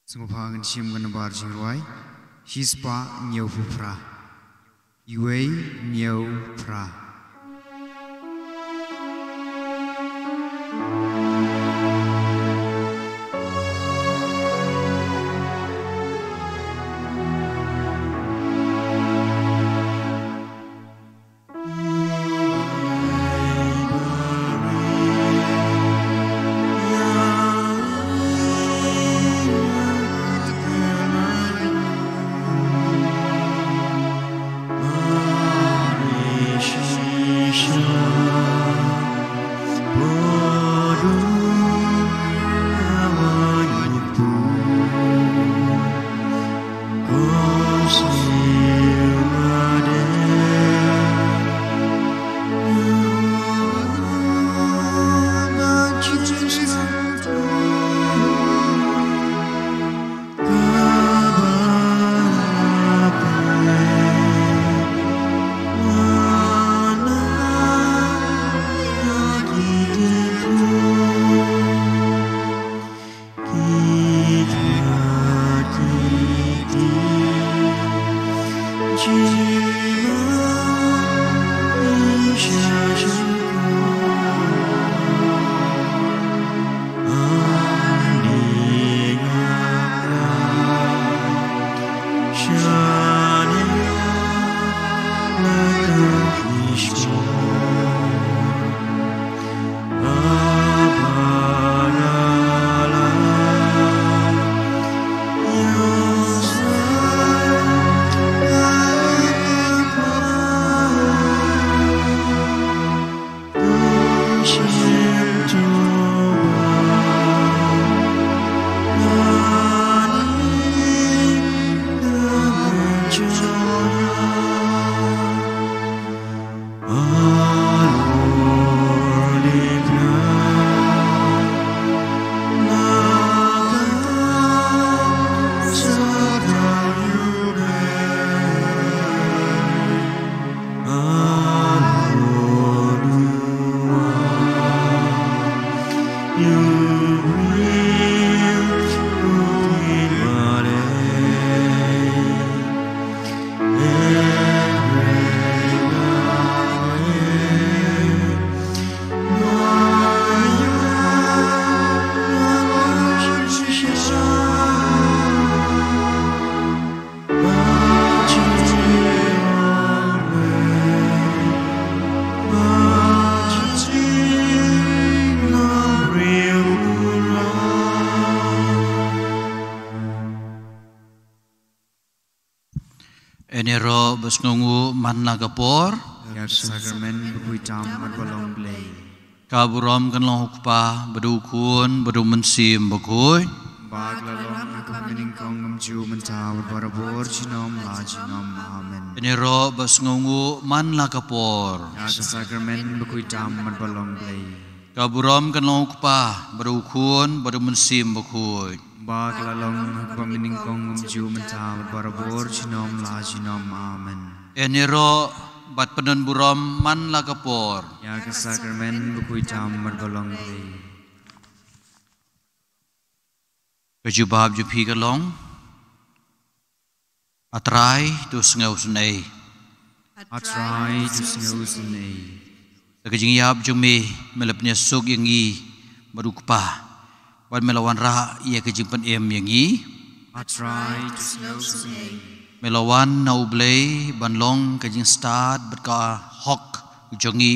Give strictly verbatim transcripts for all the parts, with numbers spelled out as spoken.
Sngewbha ngin shim ka nambar jingrwai shispah hynñiewphew phra. Iwei hynñiew phra. Ïaroh ba sngewnguh man la ka por. Ïa ka sakramen bakhuid tam bad balong Blei. Ka burom kan long ha u Kpa bad u Khun bad u Mynsiem Bakhuid. Ba ka la long ha kaba nyngkong, kumjuh mynta bad barabor junom la junom. Amen. Ïaroh ba sngewnguh man la ka por. Ïa ka sakramen bakhuid tam bad balong Blei. Ka burom kan long ha u Kpa bad u Khun bad u Mynsiem Bakhuid. Ba ka la long ha kaba nyngkong, kumjuh mynta bad barabor junom la junom. Amen. Ïaroh bad pyndon burom man la ka por. Ïa ka sakramen bakhuid tam bad balong Blei. Ka jubab jong phi ka long: A Trai, to sngewsynei. A Trai, to sngewsynei. Da ka jingïap jong me, me la pynïasuk ïa ngi bad u Kpa, bad me la wanrah ïa ka jingpynim ïa ngi. A Trai, to sngewsynei. Me la wan na u Blei ban long ka jingstad bad ka hok jong ngi,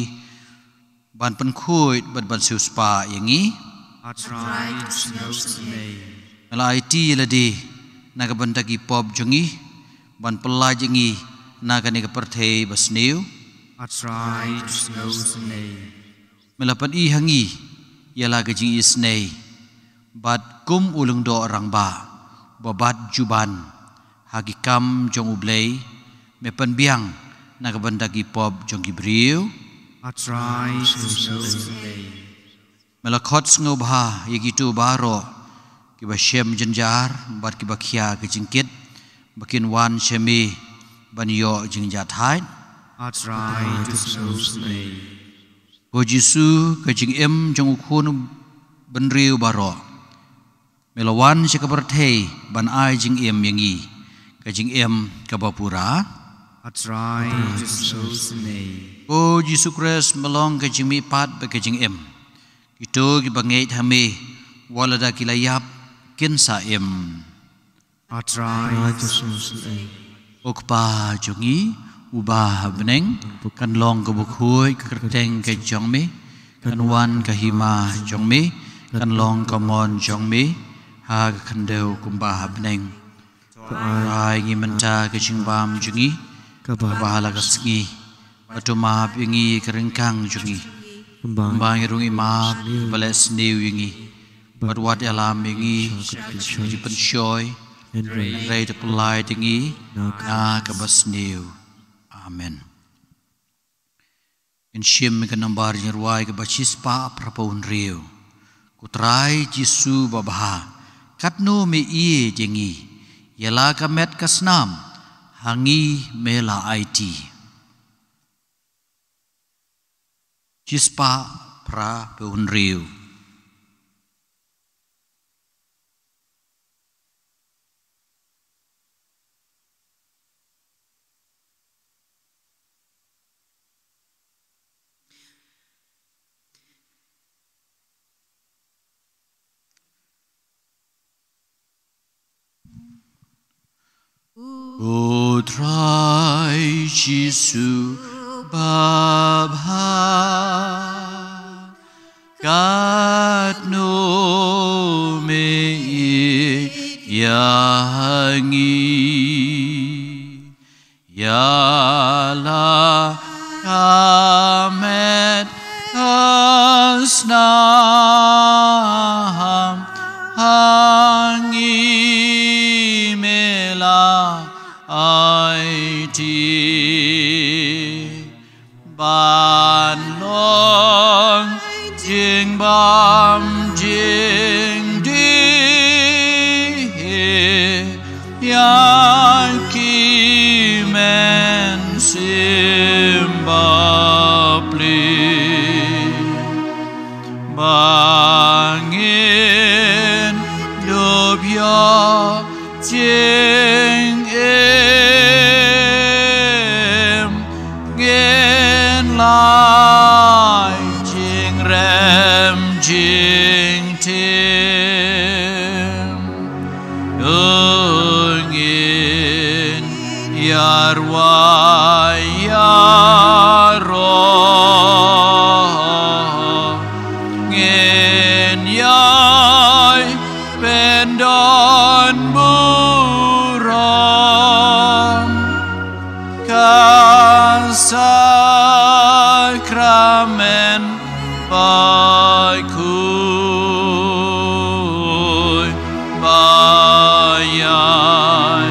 ban pynkhuid bad ban siewspah ïa ngi. A Trai, to sngewsynei. Me la aiti ïa lade na ka bynta ki pop jong ngi, ban pyllait ïa ngi na kane ka pyrthei basniew. A Trai, to sngewsynei. Me la pyni ha ngi ïa la ka jingisynei, bad kum u lyngdoh rangbah ba bat juban ha ki kam jong u Blei, me pynbiang na ka bynta ki pop jong ki briew. A Trai, to sngewsynei. Me la khot sngewbha ïa kito baroh kiba shem jynjar bad kiba khia ka jingkit, ba kin wan sha me ban ïoh jingjahthait. A Trai, to sngewsynei. Ko Jisu, ka jingim jong u khun bynriew baroh, Me la wan sha ka pyrthei ban ai jingim ïa ngi, ka jingim kaba pura. Hat rai jong sne. Ko Jisu Khrist, me long ka jingmihpat bad ka jingim. Kito kiba ngeit ha me, wat lada ki la ïap, kin sa im. Hat rai jong sne. Ko Kpa jong ngi uba ha bneng, kan long ka bukhuid ka kyrteng ka jong me, kan wan ka hima jong me, kan long ka mon jong me ha ka khyndew kumba ha bneng. To ai ngi mynta ka jingbam jong ngi kaba ha la ka sngi, bad to map ïa ngi ka ryngkang jong ngi, kumba ngi ruh ngi map ïa kiba leh sniew ïa ngi. Bad wat ïalam ïa ngi sha ka jingpynshoi, hynrei to pyllait ïa ngi na kaba sniew. Amen. Ngin shim ka nambar jingrwai kaba shispah phra phew hynriew. Ko Trai Jisu babha, katno me ïeit ïa ngi, ïa la ka met ka snam ha ngi me la aiti. Shispah phra phew hynriew. Ko Trai Jisu babha, katno me ïeit ïa ngi. Ïa la ka met ka snam ha ngi me la aiti. Ban long jingbam jingdih ïa ki mynsiem bapli. Ba ngin dup ïa jingim, ngin lai jingrem jingtim. Ngin ïa rwai ïa rong, ngin ïai pyndon burom. Ka sakramen bakhuid ba ïai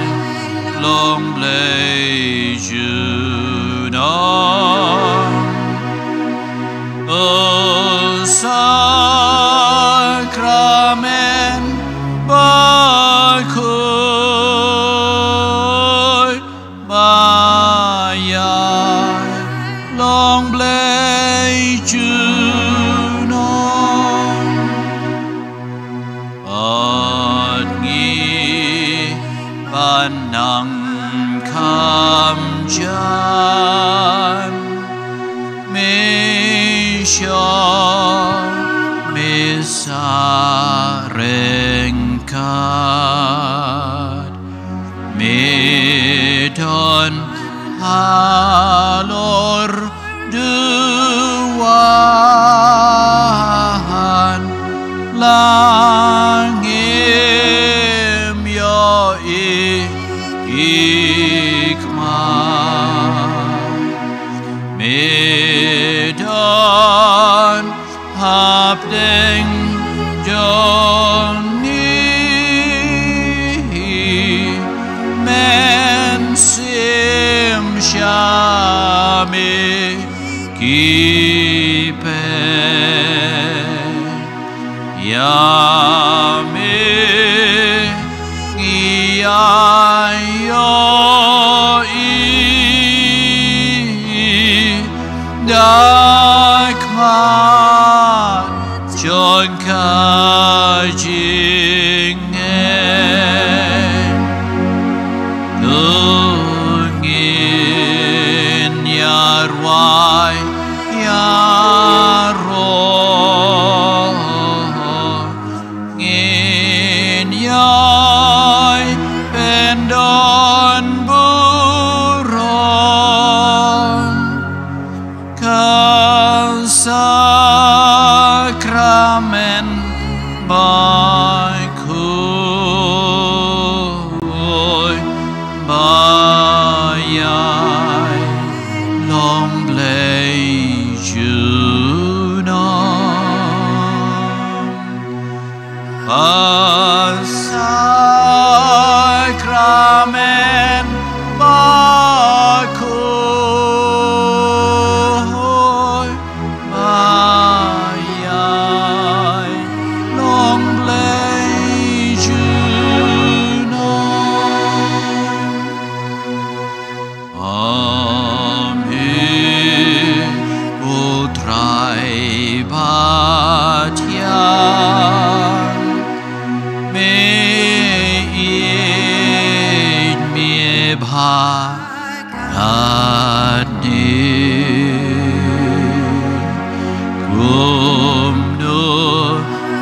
long Blei junom. O sakramen bakhuid ba ïai long Blei junom. Bad ngi ban nang kham jan, me shong me sa ryngkat. Me don halor duwan, la ngim ïohi khmat. Me don hapdeng jong ngi, mynsiem sha me ki peit. Ïa me ngi ïa ïohi da khmat jong ka jing Hadien kumno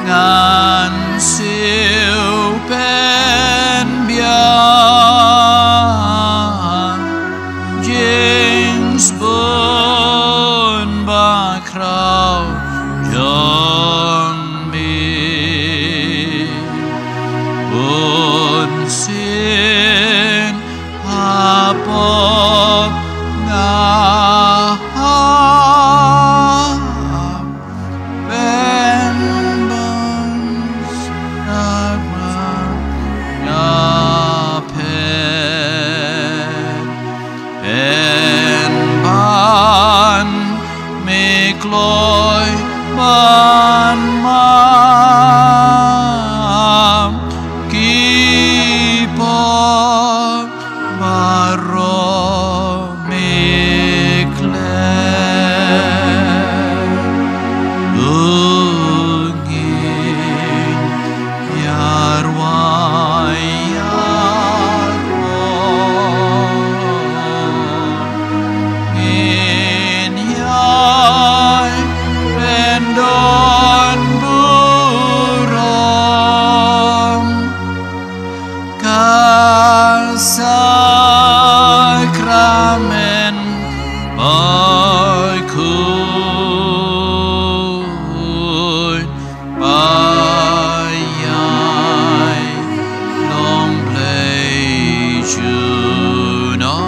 ngan siew pynbiang jingsbun bakhraw jong me. Bunsien hapoh nga hap pynbang sha nga phet. Pynban me kloi ban map ki pop baroh me klet. Lungin ïa rwai ïa rwai ngin ïai pyndonkam burom. Ka sakramen bakhuid ba ïai long Blei junom.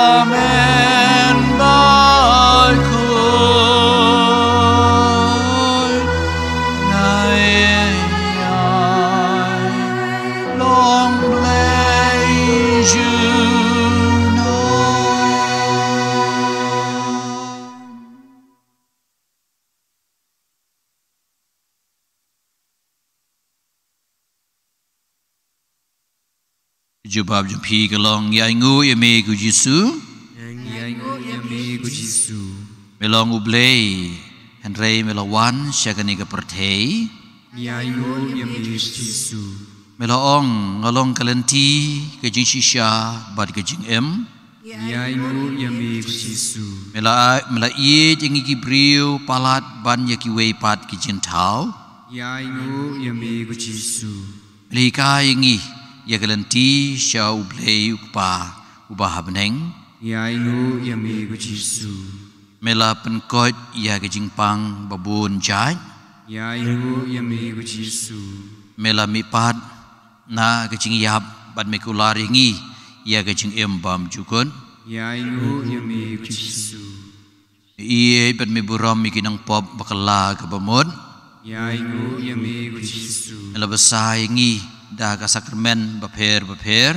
Sakramen bakhuid, nga ïai long Blei junom. Jubab jong phi ka long, ïainguh ïa me ko Jisu. Ïainguh ïa me ko Jisu. Me long U Blei, hynrei me la wan sha kane ka pyrthei. Ïainguh ïa me ko Jisu. Me la ong, nga long ka lynti, ka jingshisha bad ka jingim. Ïainguh ïa me ko Jisu. Me la, me la ïeit ïa ngi ki briew palat ban ïa kiwei pat ki jingthaw. Ïainguh ïa me ko Jisu. Me la hikai ïa ngi ïa ka lynti sha U Blei U Kpa uba ha bneng. Ïainguh ïa me ko Jisu. Me la pynkoit ïa ka jingpang ba bun jait. Ïainguh ïa me ko Jisu. Me la mihpat na ka jingïap bad me kular ïa ngi ïa ka jingim bymjukut. Ïainguh ïa me ko Jisu. Me ïeit bad me burom ïa ki nongpop ba kylla ka bamut. Ïainguh ïa me ko Jisu. Me la bsa ïa ngi da ka sakramen bapher bapher.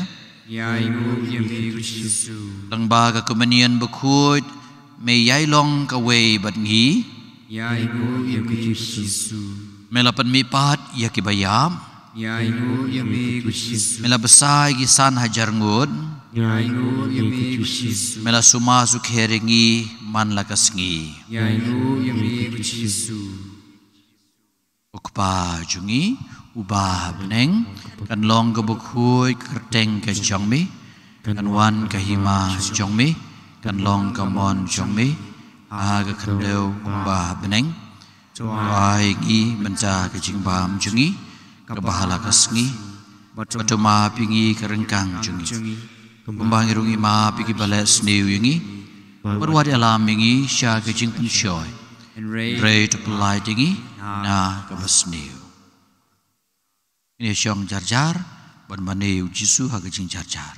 Ïainguh ïa me ko Jisu. Lyngba ka Komunion bakhuid me ïai long kawei bad ngi. Ïainguh ïa me ko Jisu. Me la pynmihpat ïa kiba ïap. Ïainguh ïa me ko Jisu. Me la bsa ïa ki san hajar ngut. Ïainguh ïa me ko Jisu. Me la sumar sukher ïa ngi man la ka sngi. Ïainguh ïa me ko Jisu. Ko Kpa jong ngi uba ha bneng, kan long kaba khuid ka kyrteng ka jong me, kan wan ka hima jong me, kan long ka mon jong me ha ka khyndew kumba ha bneng. To ai ngi mynta ka jingbam jong ngi kaba ha la ka sngi, bad to map ïa ngi ka ryngkang jong ngi, kumba ngi ruh ngi map ïa kiba leh sniew ïa ngi, bad wat ïalam ïa ngi sha ka jingpynshoi, hynrei to pyllait ïa ngi na kaba sniew. Ngin ïa shong jar jar ban mane ïa U Jisu ha ka jingjarjar.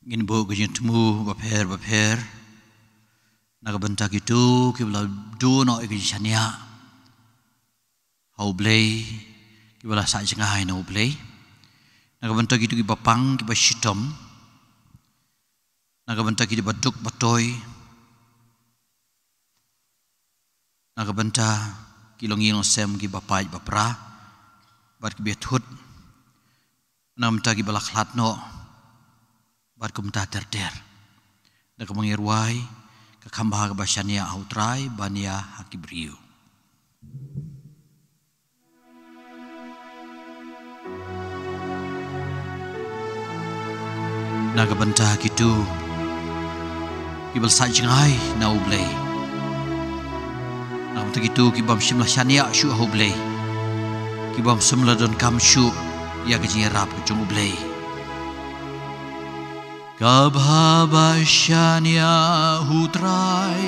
Ngin buh ka jingthmu bapher bapher na ka bynta kito kiba la duh noh ïa ka jingshaniah ha U Blei, kiba la sah jngai na U Blei, na ka bynta kito kiba pang kiba shitom, na ka bynta kito kiba duk ba toi, na ka bynta ki longïing longsem kiba pait ba pra bad kiba ïathut, na ka bynta kiba la khlad noh bad kumta ter ter. Da kaba ngi rwai ka khambha kaba shaniah ha U Trai ban ïa ha ki briew. Na ka bynta kito kiba la sah jngai na U Blei, na ka bynta kito ki bym shym la shaniah shuh ha U Blei, ki bym shym la donkam shuh ïa ka jingïarap ka jong U Blei. Ka bha ba shaniah U Trai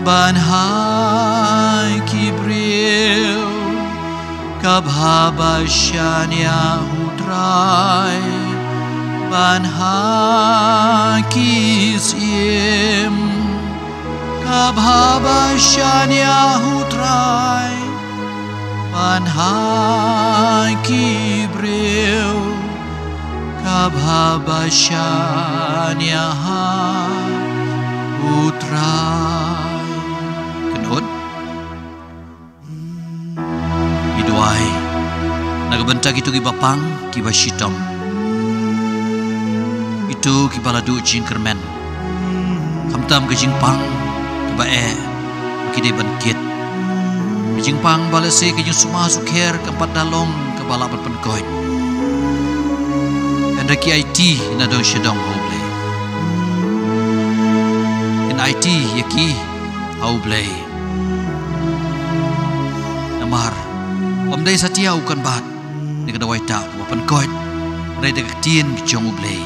ban ha ki briew, ka bha ba shaniah U Trai ban ha ki syiem, ka bha ba shaniah U Trai ban ha ki briew, ka bha ba shaniah U Trai. Kynhun. Ngi duwai na ka bynta kito kiba pang kiba shitom, kito kiba la duh jingkyrmen, khamtam ka jingpang kaba eh ba ki dei ban kit, ka jingpang ba lehse ka jingsumar sukher kam pat da long kaba lah ban pynkoit. Hynrei ki aiti na dong sha dong ha U Blei, kin aiti ïa ki ha U Blei. Namar ym dei satia u kynbat ne ka dawai ta kaba pynkoit, hynrei da ka ktien ka jong U Blei.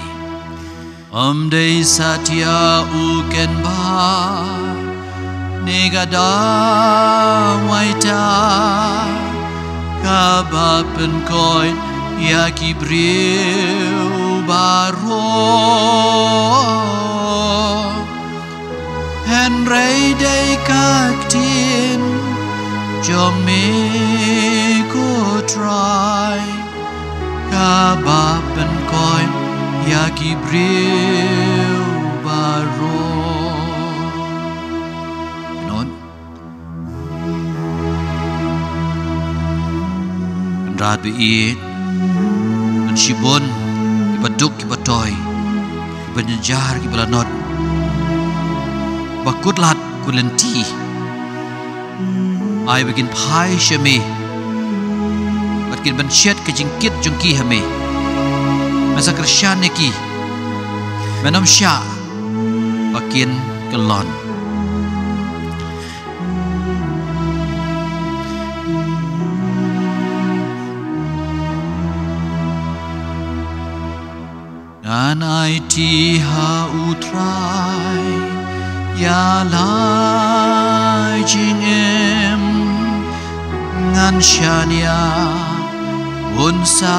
Ym dei satia u kynbat ne ka dawai ta kaba pynkoit ïa ki briew baroh. Hynrei dei ka ktien jong me ko Trai kaba pynkoit ïa ki briew baroh. Kynhun. Kynrad ba ïeit, don shibun kiba duk kiba toi, kiba jynjar kiba lanot, ba kut lad kut lynti. Ai ba kin phai sha me bad kin pynshet ka jingkit jong ki ha me. Men sa kyrshan ïa ki, men ym shah ba kin kyllon. Ngan aiti ha U Trai ïa la jingim, ngan shaniah un sa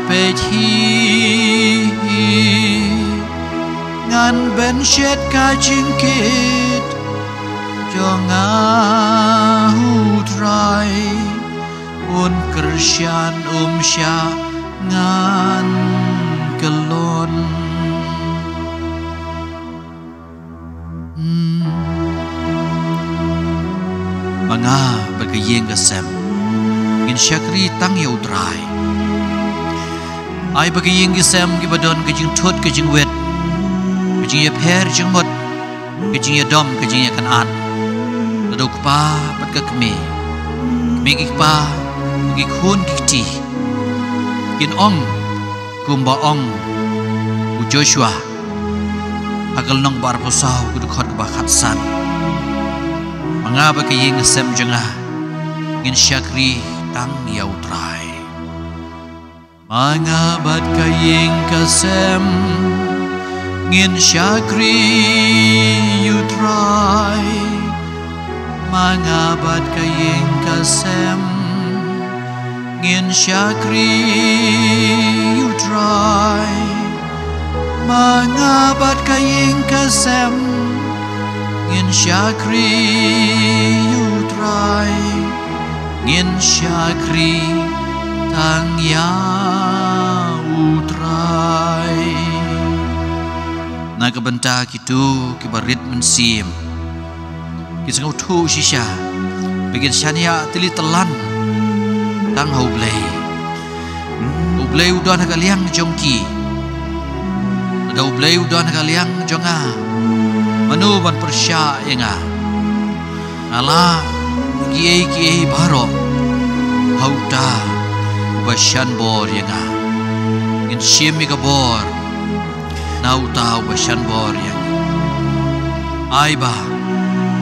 peit hi. Ngan pynshet ka jingkit jong nga ha U Trai, un kyrshan, um shah ngan kyllon. Hmm. Ma nga bad ka ïing ka sem ngin shakri tang ïa U Trai. Ai ba ka ïing ka sem kiba don ka jingthut ka jingwit, ka jingïapher jingmut, ka jingïadom ka jingïakynad lada u kpa bad ka kmie, kmie ki kpa, ki khun ki kti, kin ong kumba ong u Joshua ha ka lynnong ba arphew saw, ka dkhot kaba khatsan: Ma nga bad ka ïing ka sem jong nga ngin shakri tang ïa U Trai. Ma nga bad ka ïing ka sem ngin shakri ïa U Trai. Ma nga bad ka ïing ka sem ngin shakri ïa U Trai. Nga bad ka ïing ka sem ngin shakri ïa u Trai, ngin shakri tang ïa u Trai. Na ka bynta kito kiba rit mynsiem, ki sngewthuh shisha ba kin shaniah tylli tyllan tang ha U Blei. U Blei u don ha ka liang jong ki. Lada U Blei u don ha ka liang jong nga, mano ban pyrshah ïa nga? Nga lah kiei kiei baroh ha uta uba shan bor ïa nga. Ngin shim ïa ka bor na uta uba shan bor ïa nga. Ai ba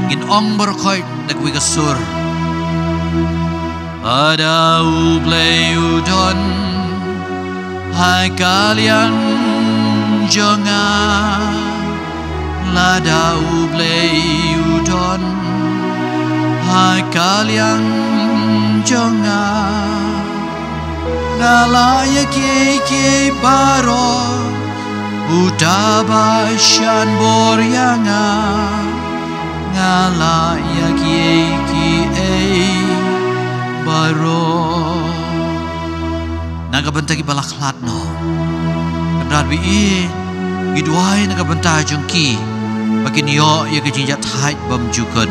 ngin ong baroh khoit da kawei ka sur: Lada U Blei u don ha ka liang jong nga, lada U Blei u don ha ka liang jong nga, nga lah ïa kiei kiei baroh. Uta ba shan bor ïa nga, nga lah ïa kiei kiei baroh. Na ka bynta kiba la khlad noh, Kynrad ba ïeit, ngi duwai na ka bynta jong ki ba kin ïoh ïa ka jingïathait bymjukut.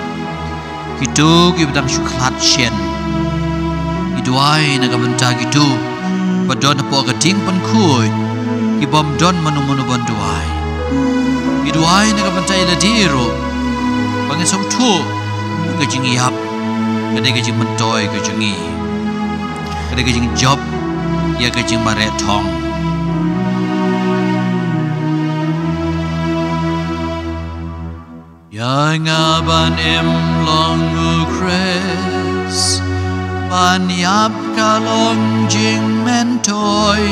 Kito kiba dang shu khlad shen, ngi duwai na ka bynta kito ba don hapoh ka diengpynkhuid, ki bym don mano mano ban duwai. Ngi duwai na ka bynta ïa lade ruh ba ngin sngewthuh ka jingïap ka dei ka jingmyntoi ka jong ngi, ka dei ka jingjop ïa ka jingmareh thong. Ïa nga ban im long u Khrist, ban ïap ka long jingmyntoi.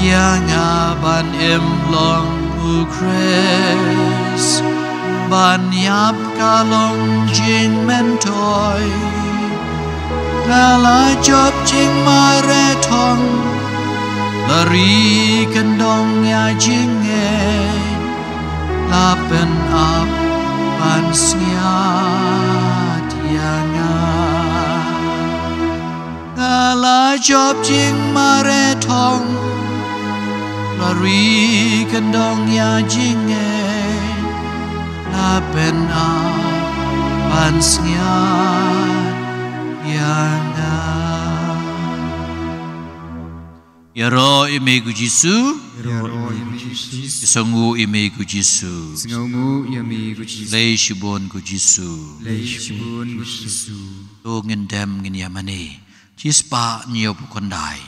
Ïa nga ban im long u Khrist, ban ïap ka long jingmyntoi. Nga la jop jingmareh thong, la ri kyndong ïa jingngeit, la pynap ban sngiat ïa nga. Nga la jop jingmareh thong, la ri kyndong ïa jingngeit, la pynap ban sngiat ïa nga. Ïaroh ïa me ko Jisu. Ïaroh ïa me ko Jisu. Ïasngewnguh ïa me ko Jisu. Ïasngewnguh ïa me ko Jisu. Khublei shibun ko Jisu. Khublei shibun ko Jisu. To ngin dem ngin ïa mane. Shispah hynñiewphew khyndai.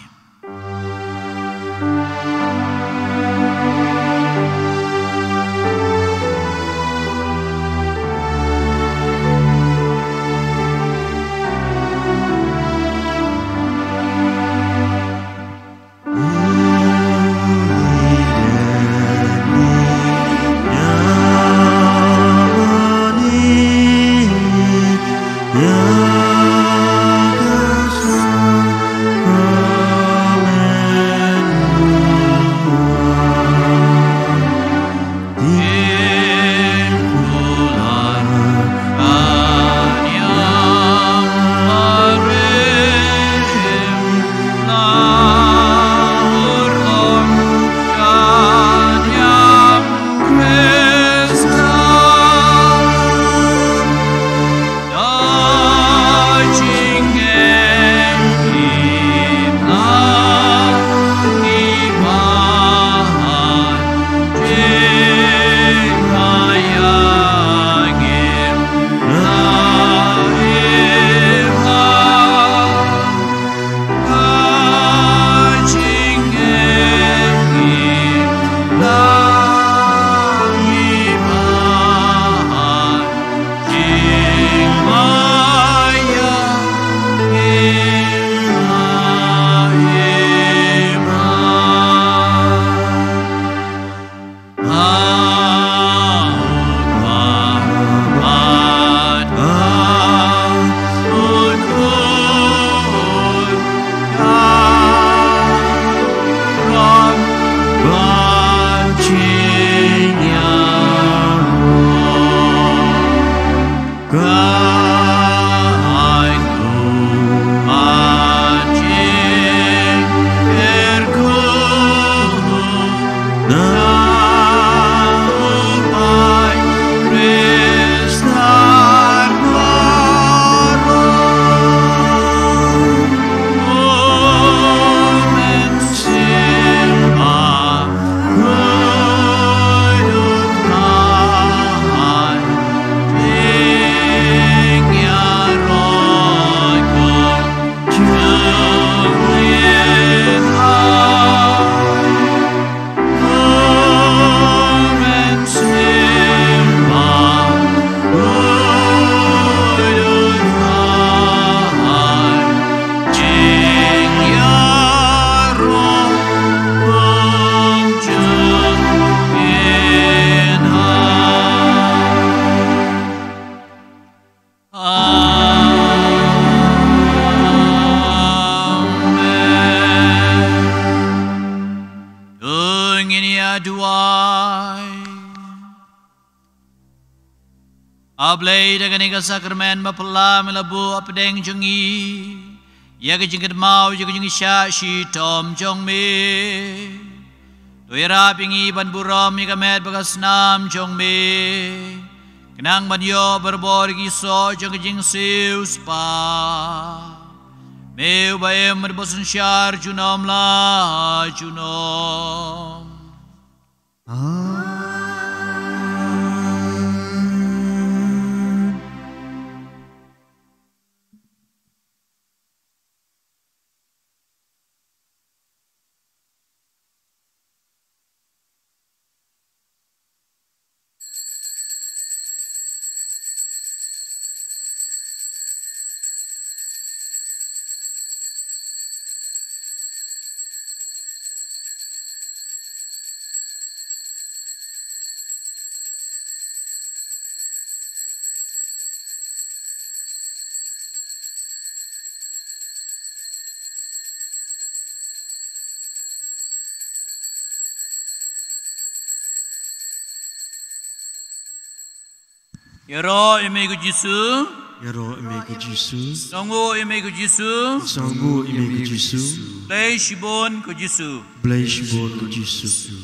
A Blei, da kane ka sakramen ba phylla me la buh hapdeng jong ngi ïa ka jingkynmaw ïa ka jingshah shitom jong me. To ïarap ïa ngi ban burom ïa ka met bad ka snam jong me, khnang ban ïoh barabor ki soh jong ka jingsiew spah. Me uba im bad ba synshar junom la junom. Amen. Ïaroh ïa me ko Jisu. Ïaroh ïa me ko Jisu. Sngewnguh ïa me ko Jisu. Sngewnguh ïa me ko Jisu. Blei shibun ko Jisu. Blei shibun ko Jisu.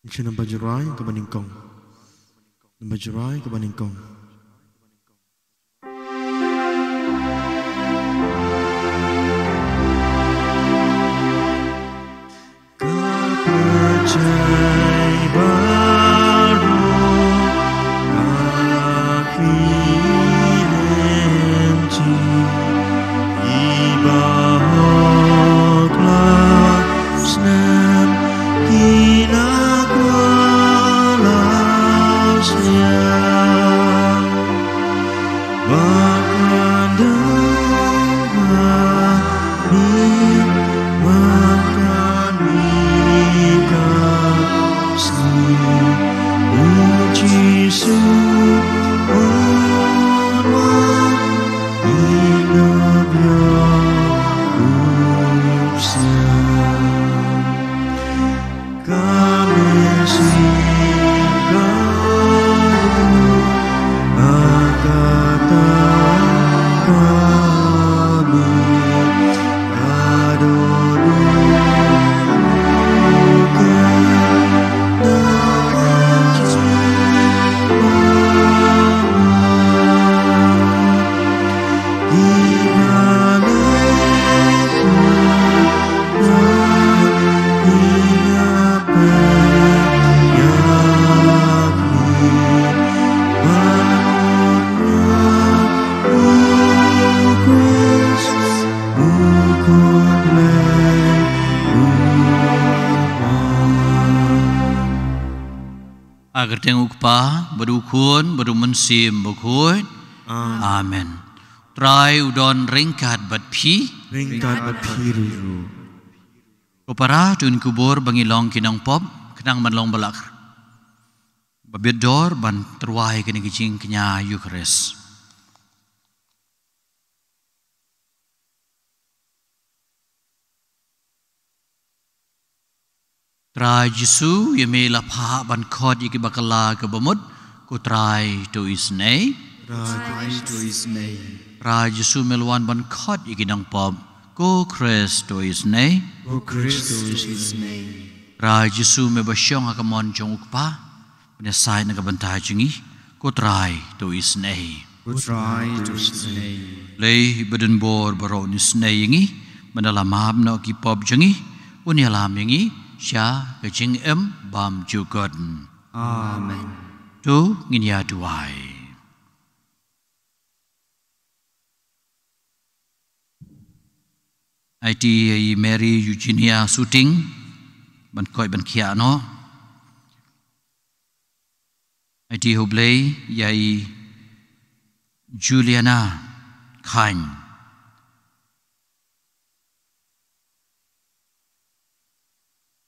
Sha namba Jrai kaba nyngkong. Namba Jrai kaba nyngkong. Ka pyrthei baroh ka kyrteng jong ki bahok la snem ki la kwah la sñiaw. Ba kan dang ha mi, ba kan mih ka sngi. U Jisu un wan, i na biang u bsa. Ha ka kyrteng u Kpa, bad u Khun, bad u Mynsiem Bakhuid. Amen. Amen. Trai u don ryngkat bad phi. Ryngkat bad phi ruh. Ko para, to ngin kubur ba ngin long ki nongpop, khnang ban long ba la kr-, ba bit dor ban tyrwa ïa kine ki jingkñia Eukharist. Trai Jisu, ïa me la phah ban khot ïa ki bakla ki bamut, ko Trai to isynei. Trai to isynei. Trai Jisu, me la wan ban khot ïa ki nongpop, ko Khrist to isynei. Ko Khrist to isynei. Trai Jisu, me ba shong ha ka mon jong u Kpa, ban ïasaid na ka bynta jong ngi, ko Trai to isynei. Ko Trai to isynei. Blei badonbor baroh un isynei ïa ngi, ban da la map noh ki pop jong ngi, un ïalam ïa ngi sha ka jingim bymjukut. Amen. To ngin ïa duwai. Aiti ïa i Mary Eugenia Suting ban koit ban khiah noh. Aiti ha U Blei ïa i Juliana Khan.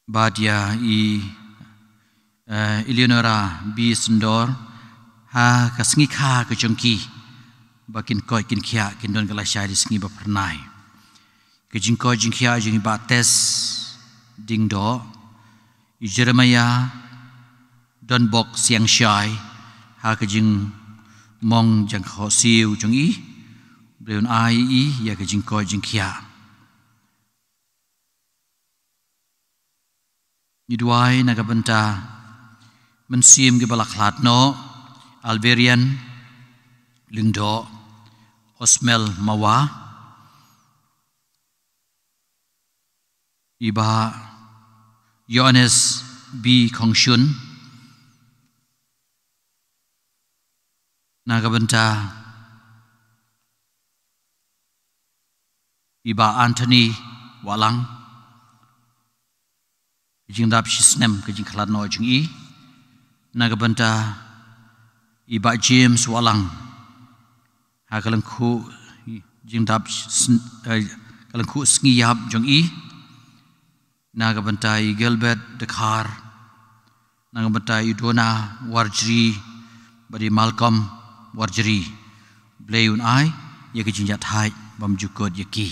Bad ïa i, eh, Eleonora B Syndor, ha ka sngi kha ka jong ki, ba kin koit kin khiah, kin don ka lashai sngi ba phyrnai. Ka jingkoit jingkhiah jong i Bah Tess Diengdoh, i Jeremiah Donbok Siangshai, ha ka jingmong jong ka khohsiew jong i, Blei un ai ïa i ïa ka jingkoit jingkhiah. Ngi duwai na ka bynta mynsiem kiba la khlad noh, Alverian Lyngdoh, Osmel Mawa, i Bah Yohanes B Khongshun, na ka bynta i Bah Anthony Wahlang, ka jingdap shi snem ka jingkhlad noh jong i, na ka bynta i Bah James Wahlang, ha ka lyngkhuh jingdap sn-, eh, ka lyngkhuh sngi ïap jong i, na ka bynta i Gilbert Dkhar, na ka bynta i Donna Warjri, bad i Malcolm Warjri. Blei un ai ïa ka jingïathait bymjukut ïa ki.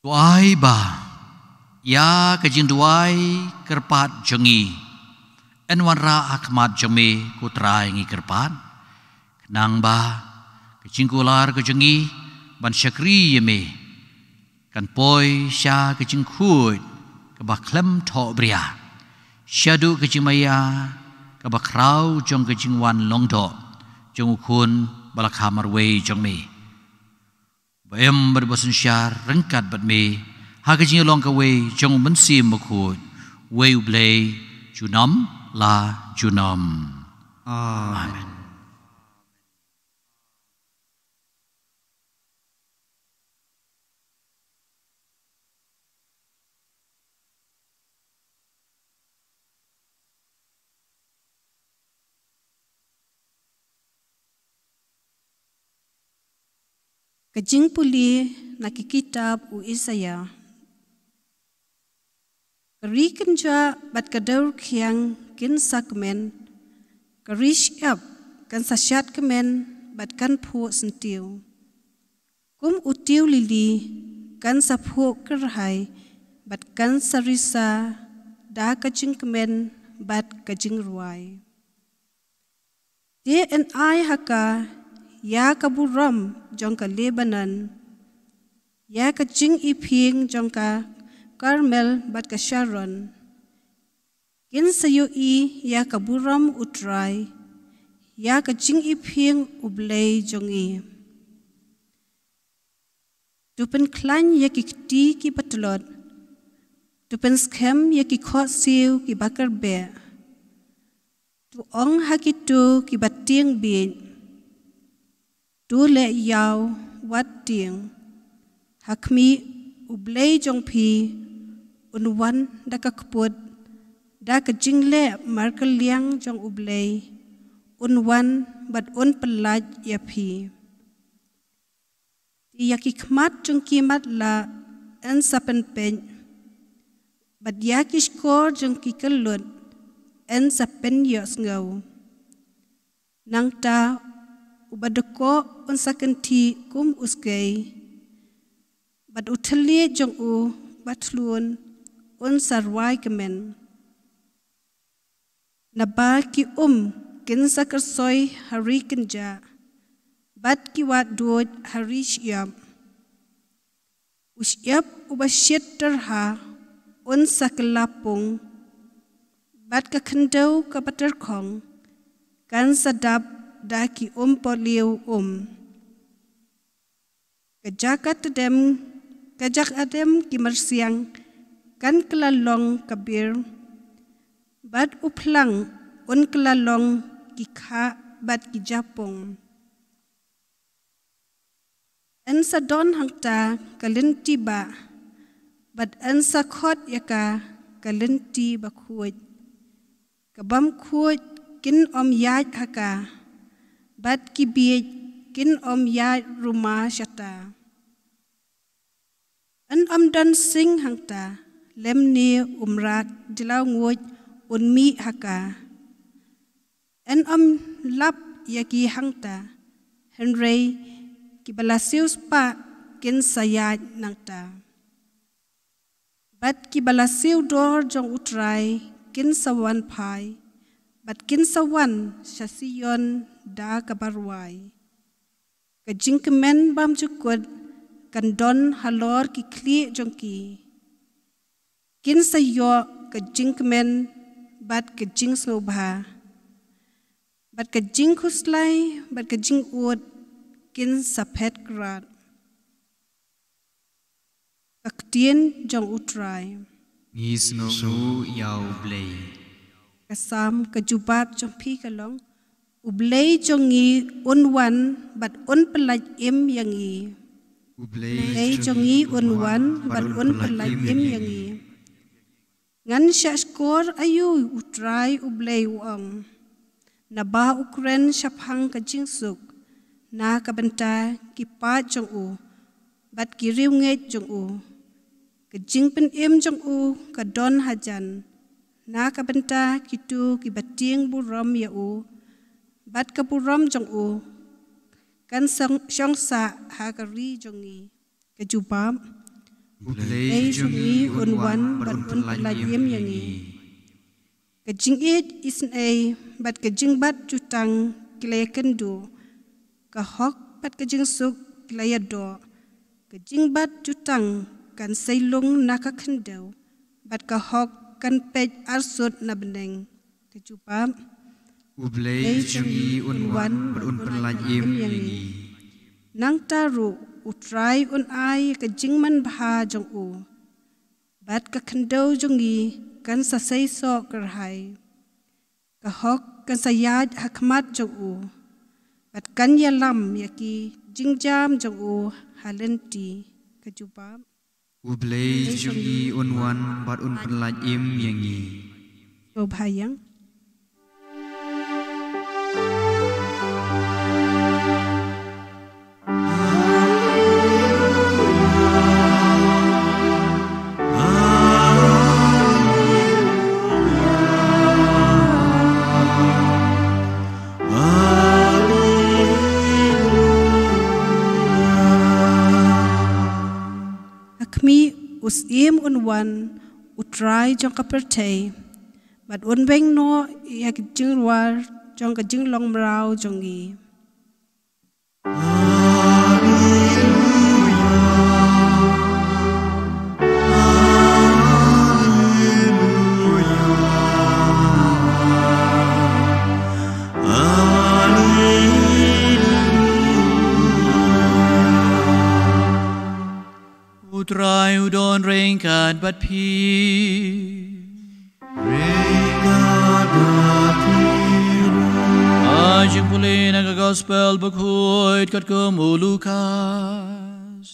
To ai ba ïa ka jingduwai kyrpad jong ngi yn wanrah ha khmat jong me, ko Trai, ngi kyrpad, khnang ba ka jingkular ka jong ngi ban shakri ïa me kan poi sha ka jingkhuid kaba khlem thohbria, shaduh ka jingmaïa kaba khraw jong ka jingwan lyngdoh jong U Khun ba la kha marwei jong me, ba im bad ba synshar ryngkat bad me, ha ka jinglong kawei jong U Mynsiem Bakhuid, uwei U Blei, junom la junom. Amen. Amen. Ka jingpule na ki kitab u Isaïah. Ka ri kynjah bad ka dewrkhiang kin sa kmen, ka ri shyiap kan sa shad kmen bad kan phuh syntiew. Kum u tiew lili kan sa phuh kyrhai bad kan sa risa da ka jingkmen bad ka jingrwai. Te yn ai ha ka ïa ka burom jong ka Lebanon, ïa ka jingiphieng jong ka Karmel bad ka Sharon. Kin sa ïohi ïa ka burom U Trai, ïa ka jingiphieng U Blei jong ngi. To pynkhlaiñ ïa ki kti kiba tlot, to pynskhem ïa ki khohsiew kiba kyrbeh. To ong ha kito kiba tieng bieit, to leh ïaw wat tieng. Ha khmih, U Blei jong phi un wan da ka kput, da ka jingleh markylliang jong U Blei, un wan bad un pyllait ïa phi. Ïa ki khmat jong ki matlah yn sa pynpeit, bad ïa ki shkor jong ki kyllut yn sa pynïohsngew. Nangta uba dkoh un sa kynthih kum u skei, bad u thylliej jong u ba thlun un sa rwai kmen. Naba ki um kin sa kyrsoi ha ri kynjah, bad ki wad duid ha ri shyiap. U shyiap uba shit tyrha un sa kylla pung, bad ka khyndew kaba tyrkhong kan sa dap da ki um pohliew um. Ka jaka tdem, ka jaka dem ki myrsiang kan kylla long ka bir, bad u phlang un kylla long ki khah bad ki japong. Yn sa don hangta ka lynti bah, bad yn sa khot ïa ka ka lynti bakhuid. Ka bym khuid kin ym ïaid ha ka, bad ki bieit kin ym ïaid ruma shata. Yn ym don sing hangta, lymne u mrad jyllaw nguid un mih ha ka. Yn ym lap ïa ki hangta, hynrei kiba la siew spah kin sa ïaid nangta. Bad kiba la siew dor jong U Trai kin sa wan phai, bad kin sa wan sha Sion da kaba rwai. Ka jingkmen bymjukut kan don halor ki khlieh jong ki. Kin sa ïoh ka jingkmen bad ka jingsngewbha, bad ka jingkhuslai bad ka jingud kin sa phet krad. Ka ktien jong U Trai. Ngi sngewnguh ïa U Blei. Ka Salm, ka jubab jong phi ka long: U Blei jong ngi un wan bad un pyllait im ïa ngi. U Blei jong ngi un wan bad un pyllait im ïa ngi. Ngan shah shkor aïu, U Trai U Blei u ong. Naba u kren shaphang ka jingsuk na ka bynta ki paid jong u bad ki riewngeit jong u. Ka jingpynim jong u ka don hajan na ka bynta kito kiba tieng burom ïa u, bad ka burom jong u kan shong sah ha ka ri jong ngi. Ka jubab. U Blei jong ngi un wan bad un pyllait im ïa ngi. Ka jingïeit isynei bad ka jingbat jutang ki la ïakynduh. Ka hok bad ka jingsuk ki la ïadoh. Ka jingbat jutang kan sei lung na ka khyndew, bad ka hok kan peit arsut na bneng. Ka jubab. U Blei jong ngi un wan bad un pyllait im ïa ngi. Nangta ruh U Trai un ai ka jingmanbha jong u, bad ka khyndew jong ngi kan sa seisoh kyrhai. Ka hok kan sa ïaid ha khmat jong u, bad kan ïalam ïa ki jingjam jong u ha lynti. Ka jubab. U Blei jong ngi un wan bad un pyllait im ïa ngi. Sngewbha ïa. Ha khmih, u Syiem un wan, U Trai jong ka pyrthei, bad un weng noh ïa ka jingrwai jong ka jinglong mraw jong ngi. U Trai u don ryngkat bad phi. Ryngkat bad phi ruh. Ka jingpule na ka Gospel bakhuid katkum u Lukas.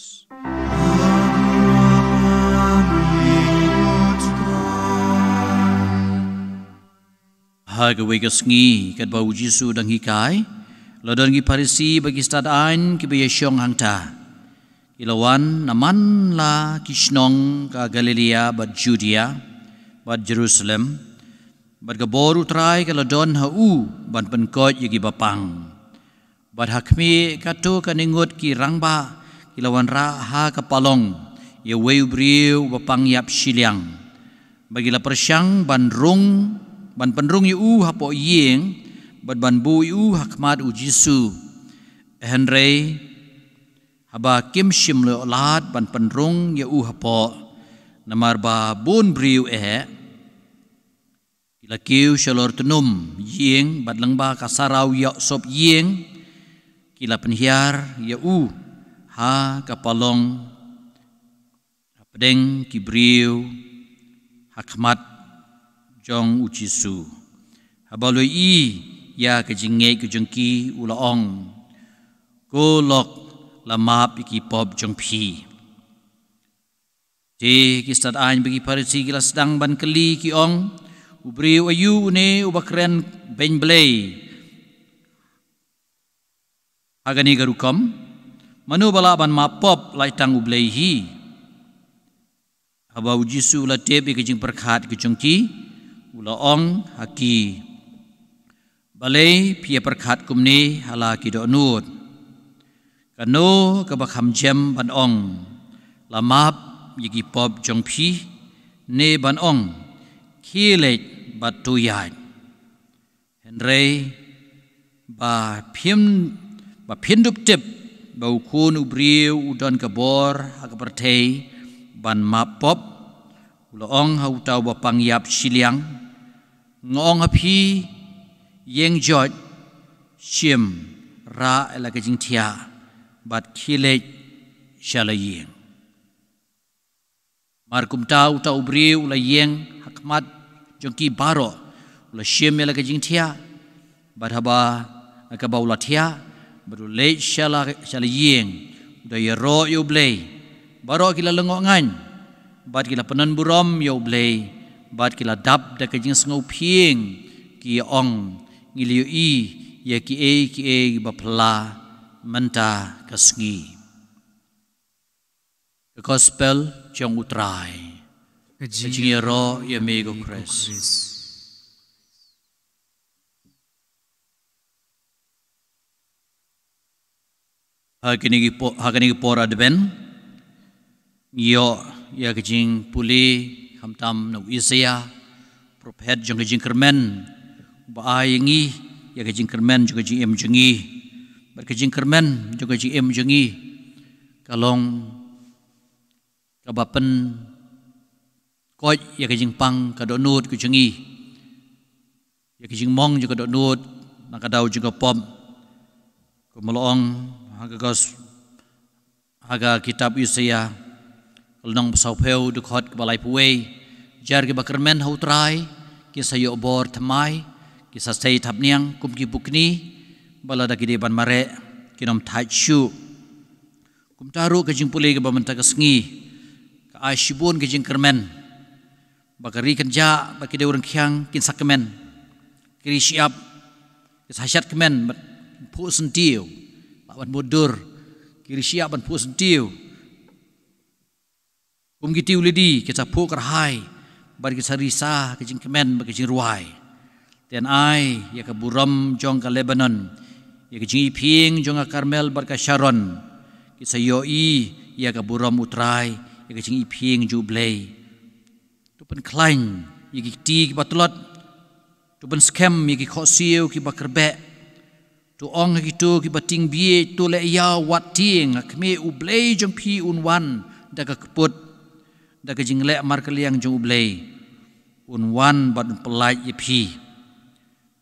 Ha kawei ka sngi, katba u Jisu u dang hikai, la don ki Pharisi bad ki stad aiñ kiba ïashong hangta. Ki la wan na man la ki shnong ka Galilaia bad Judia bad Jerusalem, bad ka bor u Trai ka la don ha u ban pynkoit ïa ki bapang. Bad ha khmih katto katne ngut ki rangbah ki la wanrah ha ka palong ïa uwei u briew uba pang ïap shiliang. Bad ki la pyrshang ban rung, ban pynrung ïa u hapoh ïing, bad ban buh ïa u ha khmat U Jisu. Hynrei haba kim shym la ïoh lad ban pynrung ïa u hapoh, namar ba bun briew eh, ki la kiew shalor tnum ïing, bad lyngba ka saraw ïoh sop ïing, ki la pynhiar ïa u ha ka palong hapdeng ki briew ha khmat jong U Jisu. Haba u la ïohi ïa ka jingngeit ka jong ki, u la ong, "Ko lok, la map ïa ki pop jong phi." Te ki stad aiñ bad ki Pharisi ki la sdang ban kylli, ki ong, "U briew aïu une uba kren beiñ Blei ha kane ka rukom? Mano ba lah ban map pop lait tang U Blei hi?" Haba U Jisu u la tip ïa ka jingpyrkhat ka jong ki, u la ong ha ki, "Balei phi ïa pyrkhat kumne ha la ki dohnud? Kano kaba kham jem, ban ong, 'La map ïa ki pop jong phi', ne ban ong, 'Khie leit bad to ïaid'? Hynrei ba phin, ba phin dup tip ba U Khun U Briew u don ka bor ha ka pyrthei ban map pop." U la ong ha uta uba pang ïap shiliang, "Nga ong ha phi, ïeng joit, shim, rah ïa la ka jingthiah, bad khie leit sha la ïing." Mar kumta uta u briew u la ïeng ha khmat jong ki baroh, u la shim ïa la ka jingthiah, bad haba kaba u la thiah, bad u leit sha la, sha la ïing, u da ïaroh ïa U Blei. Baroh ki la lyngngoh ngaiñ, bad ki la pynbun burom ïa U Blei, bad ki la dap da ka jingsngewphieng, ki ong, "Ngi la ïohi ïa kiei kiei ba phylla mynta ka sngi." Ka Gospel jong U Trai. Ka jingïaroh ïa me ko Khrist. Ha kine ki por, ha kine ki por Advent, ngi ïoh ïa ka jingpule khamtam na u Isaïah, prophet jong ka jingkyrmen, ba ai ïa ngi ïa ka jingkyrmen jong ka jingim jong ngi. Bad ka jingkyrmen jong ka jingim jong ngi ka long kaba pynkoit ïa ka jingpang ka dohnud ka jong ngi, ïa ka jingmong jong ka dohnud na ka daw jong ka pop. Kumba la ong ha ka gos-, ha ka kitab Isaïah, ka lynnong ba sawphew, dkhot kaba laiphew wei, "Jar kiba kyrmen ha U Trai kin sa ïoh bor thymmai, kin sa sei thapniang kum ki pukni, ba lada ki dei ban mareh kin ym thait shuh." Kumta ruh ka jingpule kaba mynta ka sngi ka ai shibun ka jingkyrmen, ba ka ri kynjah bad ki dewryngkhiang kin sa kmen, ki ri shyiap kin sa shad kmen bad phuh syntiew, lah ban mutdur, ki ri shyiap ban phuh syntiew. Kum ki tiew lidi kin sa phuh kyrhai, bad kin sa risa ka jingkmen bad ka jingrwai. Te yn ai ïa ka burom jong ka Lebanon, ïa ka jingiphieng jong ka Karmel bad ka Sharon, kin sa ïohi ïa ka burom U Trai, ïa ka jingiphieng jong U Blei. To pynkhlaiñ ïa ki kti kiba tlot, to pynskhem ïa ki khohsiew kiba kyrbeh. To ong ha kito kiba tieng bieit, "To leh ïaw, wat tieng, ha khmih, U Blei jong phi un wan da ka kput, da ka jingleh markylliang jong U Blei, un wan bad un pyllait ïa phi."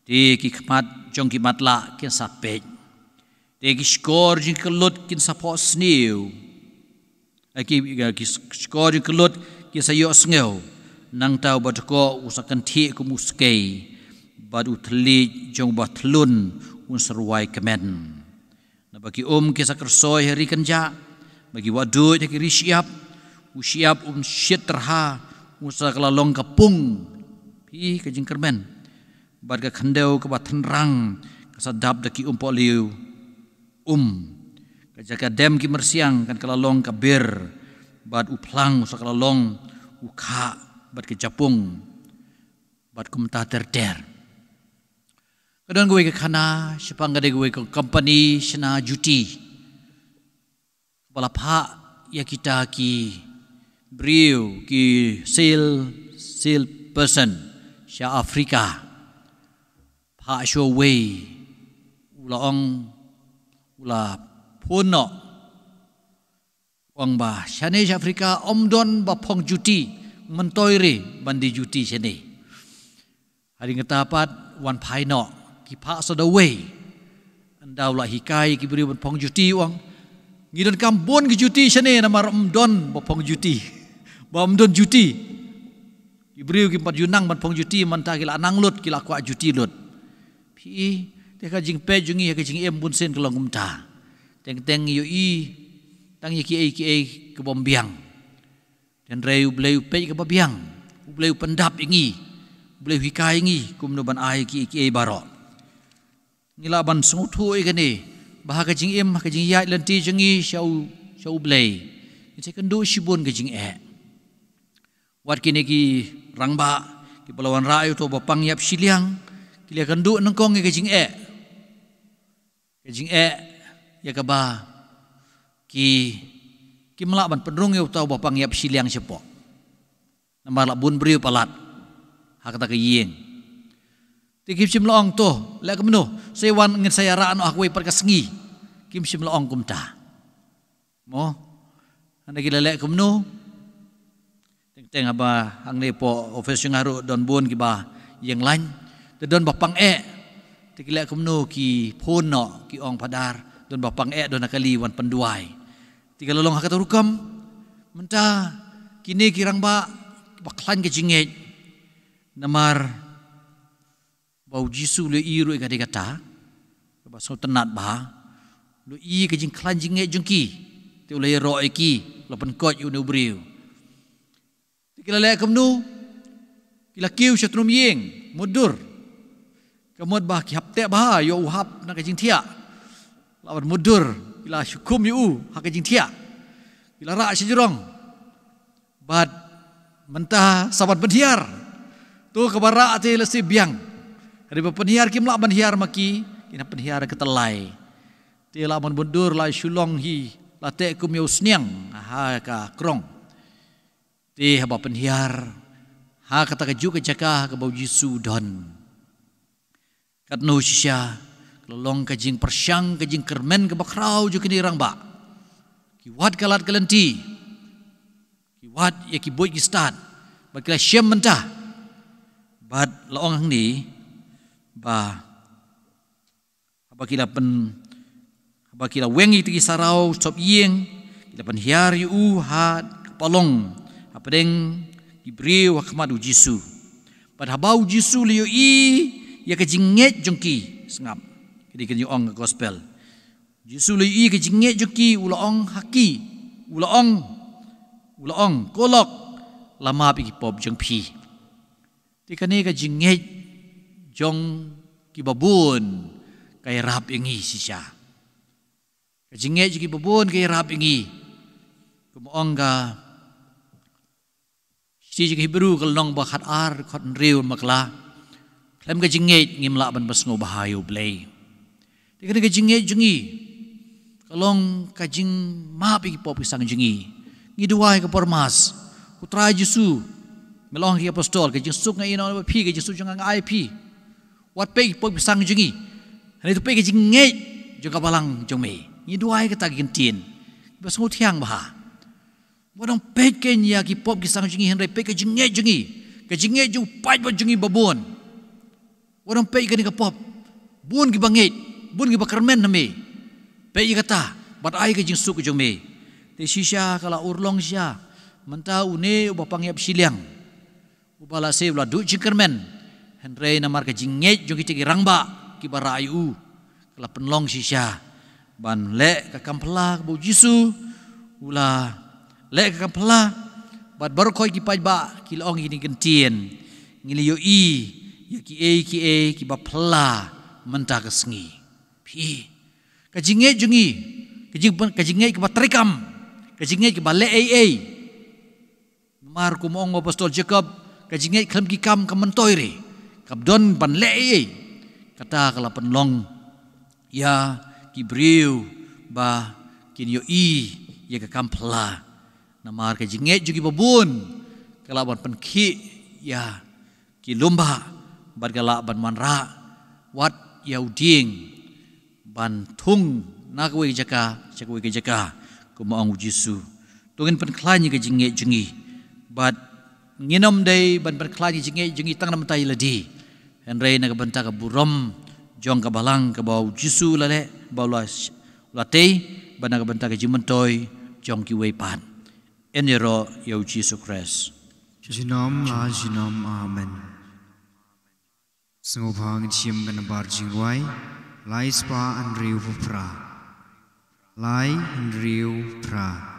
Te ki khmat jong ki matlah kin sa peit, te ki shkor jong ki kyllut kin sa phohsniew. Eh, ki, eh, ki s-, shkor jong ki kyllut kin sa ïohsngew. Nangta uba dkoh un sa kynthih kum u skei, bad u thylliej jong uba thlun un sa rwai kmen. Naba ki um kin sa kyrsoi ha ri kynjah, bad ki wahduid ha ki ri shyiap. U shyiap un shit tyrha, un sa kylla long ka pung, phi, ka jingkyrmen, bad ka khyndew kaba tynrang kan sa dap da ki umpohliew um. Ka Ka jaka dem ki myrsiang kan ka la long ka bir, bad u phlang u sa ka la long u khah, bad ka japung, bad kumta ter ter. Ka don kawei ka khana shaphang ka dei kawei ka company shna juti, ba la phah ïa kita ki briew, ki sale, sale person sha Africa. Phah shuwa uwei, u la ong, u la phone noh, u ong ba shane sha Africa ym don ba phong juti, myntoi re ban die juti shane. Hadien kata pat wan phai noh, ki phah sa da uwei. Ynda u la hikai ki briew ban phong juti, u ong, ngi donkam bun ki juti shane namar ym don ba phong juti, ba ym don juti. Ki briew kim pat ju nang ban phong juti, mynta ki la nang lut, ki la kwah juti lut. Phi i, te ka jingpeit jong ngi ha ka jingim bunsien ka long kumta. Teng teng ngi ïohi tang ïa kiei kiei ki bym biang. Hynrei U Blei u peit kaba biang, U Blei u pyndap ïa ngi, U Blei u hikai ïa ngi kumno ban ai kiei kiei baroh. Ngi lah ban sngewthuh ïa kane, ba ha ka jingim, ha ka jingïaid lynti jong ngi sha U, sha U Blei, ngi sa ïakynduh shibun ka jingeh. Wat kine ki rangbah kiba la wanrah ïa uto u bapang ïap shiliang, ki la ïakynduh nyngkong ïa ka jingeh. Ka jingeh ïa kaba ki, kim lah ban pynrung ïa uta u bapang ïap shiliang shapoh. Namar la bun briew palat ha kata ka ïing. Te kim shym la ong, to, leh kumno, sa wan ngin sa ïarah noh ha kawei pat ka sngi. Kim shym la ong kumta. Mo, hynda ki la leh kumno, teng teng haba hangne hapoh office jong nga ruh don bun kiba ïeng lain. Te don bapang eh. Te ki leh kumno, ki phone noh, ki ong, Phadar, don bapang eh don ha kali, wan pynduwai. Te ka la long ha kata rukom. Mynta kine ki rangbah kiba khlaiñ ka jingngeit. Namar ba U Jisu u la ïohi ruh ïa ka dei kata kaba sngewtynnat bha. U la ïohi ka jingkhlaiñ jingngeit jong ki. Te u la ïaroh ïa ki, u la pynkoit ïa une u briew. Te ki la leh kumno? Ki la kiew sha tnum ïing, mutdur. Ka mut ba ki hap teh bha, ïoh u hap na ka jingthiah. La wan mutdur, ki la shu khum ïa u ha ka jingthiah. Ki la rah sha jrong. Bad mynta sa ban pynhiar. To kaba rah te lehse biang. Hynrei ba pynhiar kim lah ban hiar ma ki, kin hap pynhiar ha ka tyllai. Te la ban mutdur, la shu long hi, la teh kum ïa u sniang ha ka krong. Te haba pynhiar ha kata kajuh ka jaka ha kaba U Jisu u don. Katno shisha ka la long ka jingpyrshang, ka jingkyrmen kaba khraw jong kine ki rangbah. Ki wad ka lad ka lynti, ki wad ïa ki buit ki stad, bad ki la shem mynta. Bad la ong hangne ba haba ki la pyn, haba ki la weng ïa kita ki saraw sop ïing, ki la pynhiar ïa u ha ka palong hapdeng ki briew ha khmat U Jisu. Bad haba U Jisu u la ïohi ïa ka jingngeit jong ki, sngap, ka dei ka jingong ka gospel. U Jisu u la ïohi ïa ka jingngeit jong ki, u la ong ha ki, u la ong, u la ong, ko lok, la map ïa ki pop jong phi. Te kane ka jingngeit jong kiba bun ka ïarap ïa ngi shisha. Ka jingngeit jong kiba bun ka ïarap ïa ngi. Kum ong ka shithi jong ki Hebru ka lynnong ba khatar, khathynriew, bakla, khlem ka jingngeit ngim lah ban pynsngewbha ïa U Blei. Te kane ka jingngeit jong ngi ka long ka jingmap ïa ki pop ki sang jong ngi. Ngi duwai ha ka por Mass, Ko Trai Jisu, me la ong ha ki apostol, ka jingsuk nga ïehnoh ïa phi, ka jingsuk jong nga nga ai ïa phi. Wat peit ki pop ki sang jong ngi, hynrei to peit ka jingngeit jong ka balang jong me. Ngi duwai kata ki kyntien kiba sngewthiang bha. Wat ym peit kein ïa ki pop ki sang jong ngi, hynrei peit ka jingngeit jong ngi, ka jingngeit jong u paidbah jong ngi ba bun. Wat ym peit kane ka pop. Bun kiba ngeit, bun kiba kyrmen ha me. Peit ïa kata bad ai ka jingsuk jong me. Te shisha ka la urlong shisha. Mynta une u bapang ïap shiliang, uba lehse u la duh jingkyrmen, hynrei namar ka jingngeit jong kita ki rangbah kiba rah ïa u, ka la pynlong shisha ban leh ka kam phylla kaba U Jisu u la leh ka kam phylla. Bad baroh khoit ki paidbah ki la ong ïa kine ki kyntien, ngi la ïohi ïa kiei kiei kiba phylla mynta ka sngi. Phi, ka jingngeit jong ngi Ka jing, ka jingngeit kaba treikam, ka jingngeit kaba leh ei ei. Namar kum ong u Apostol Jakob, ka jingngeit khlem ki kam kam myntoi re, kam don ban leh ei ei. Kata ka la pynlong ïa ki briew ba kin ïohi ïa ka kam phylla. Namar ka jingngeit jong ki babun ka lah ban pynkhih ïa ki lum bah, bad ka lah ban wanrah wat ïa u dieng ban thung na kawei ka jaka sha kawei ka jaka, kum ong u Jisu. To ngin pynkhlaiñ ïa ka jingngeit jong ngi, bad ngin ym dei ban pynkhlaiñ ïa ka jingngeit jong ngi tang na bynta ïa lade, hynrei na ka bynta ka burom jong ka balang kaba u Jisu u la leh, ba u la, u la tei, bad na ka bynta ka jingmyntoi jong kiwei pat. Yn ïaroh ïa u Jisu Khrist. Junom la junom, amen. Sngewbha ngin shim ka nambar jingrwai lai spah hynriew phew phra. Lai hynriew phra.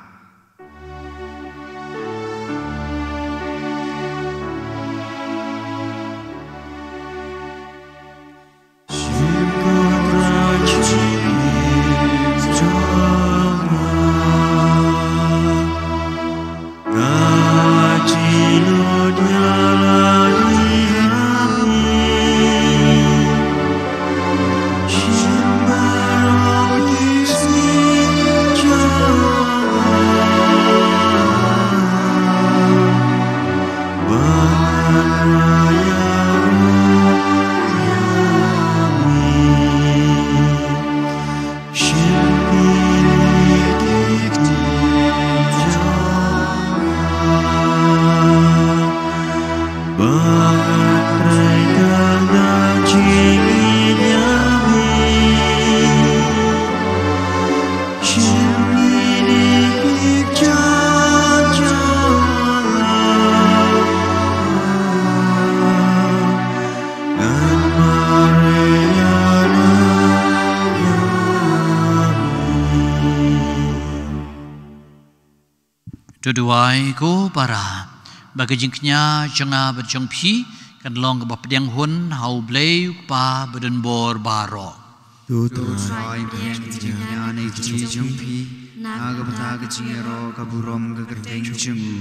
To duwai ko para, ba ka jingkñia jong nga bad jong phi kan long kaba pdiang hun ha U Blei U Kpa badonbor baroh. To Trai, pdiang jingkñia na ki jong phi na ka bynta ka jingïaroh ka burom ka kyrteng jong u,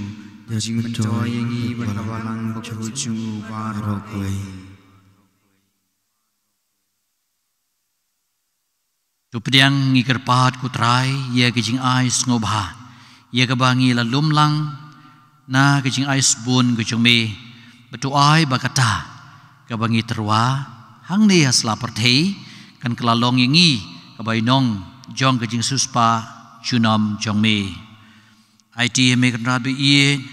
da jingmyntoi ïa ngi bad ka balang bakhuid jong u baroh kawei. To pdiang, ngi kyrpad ko Trai ïa ka jingai sngewbha ïa kaba ngi la lum lang na ka jingai sbun ka jong me, bad to ai ba kata kaba ngi tyrwa hangne ha sla pyrthei kan kylla long ïa ngi ka bainong jong ka jingsiewspah junom jong me. Aiti ha me Kynrad ba ïeit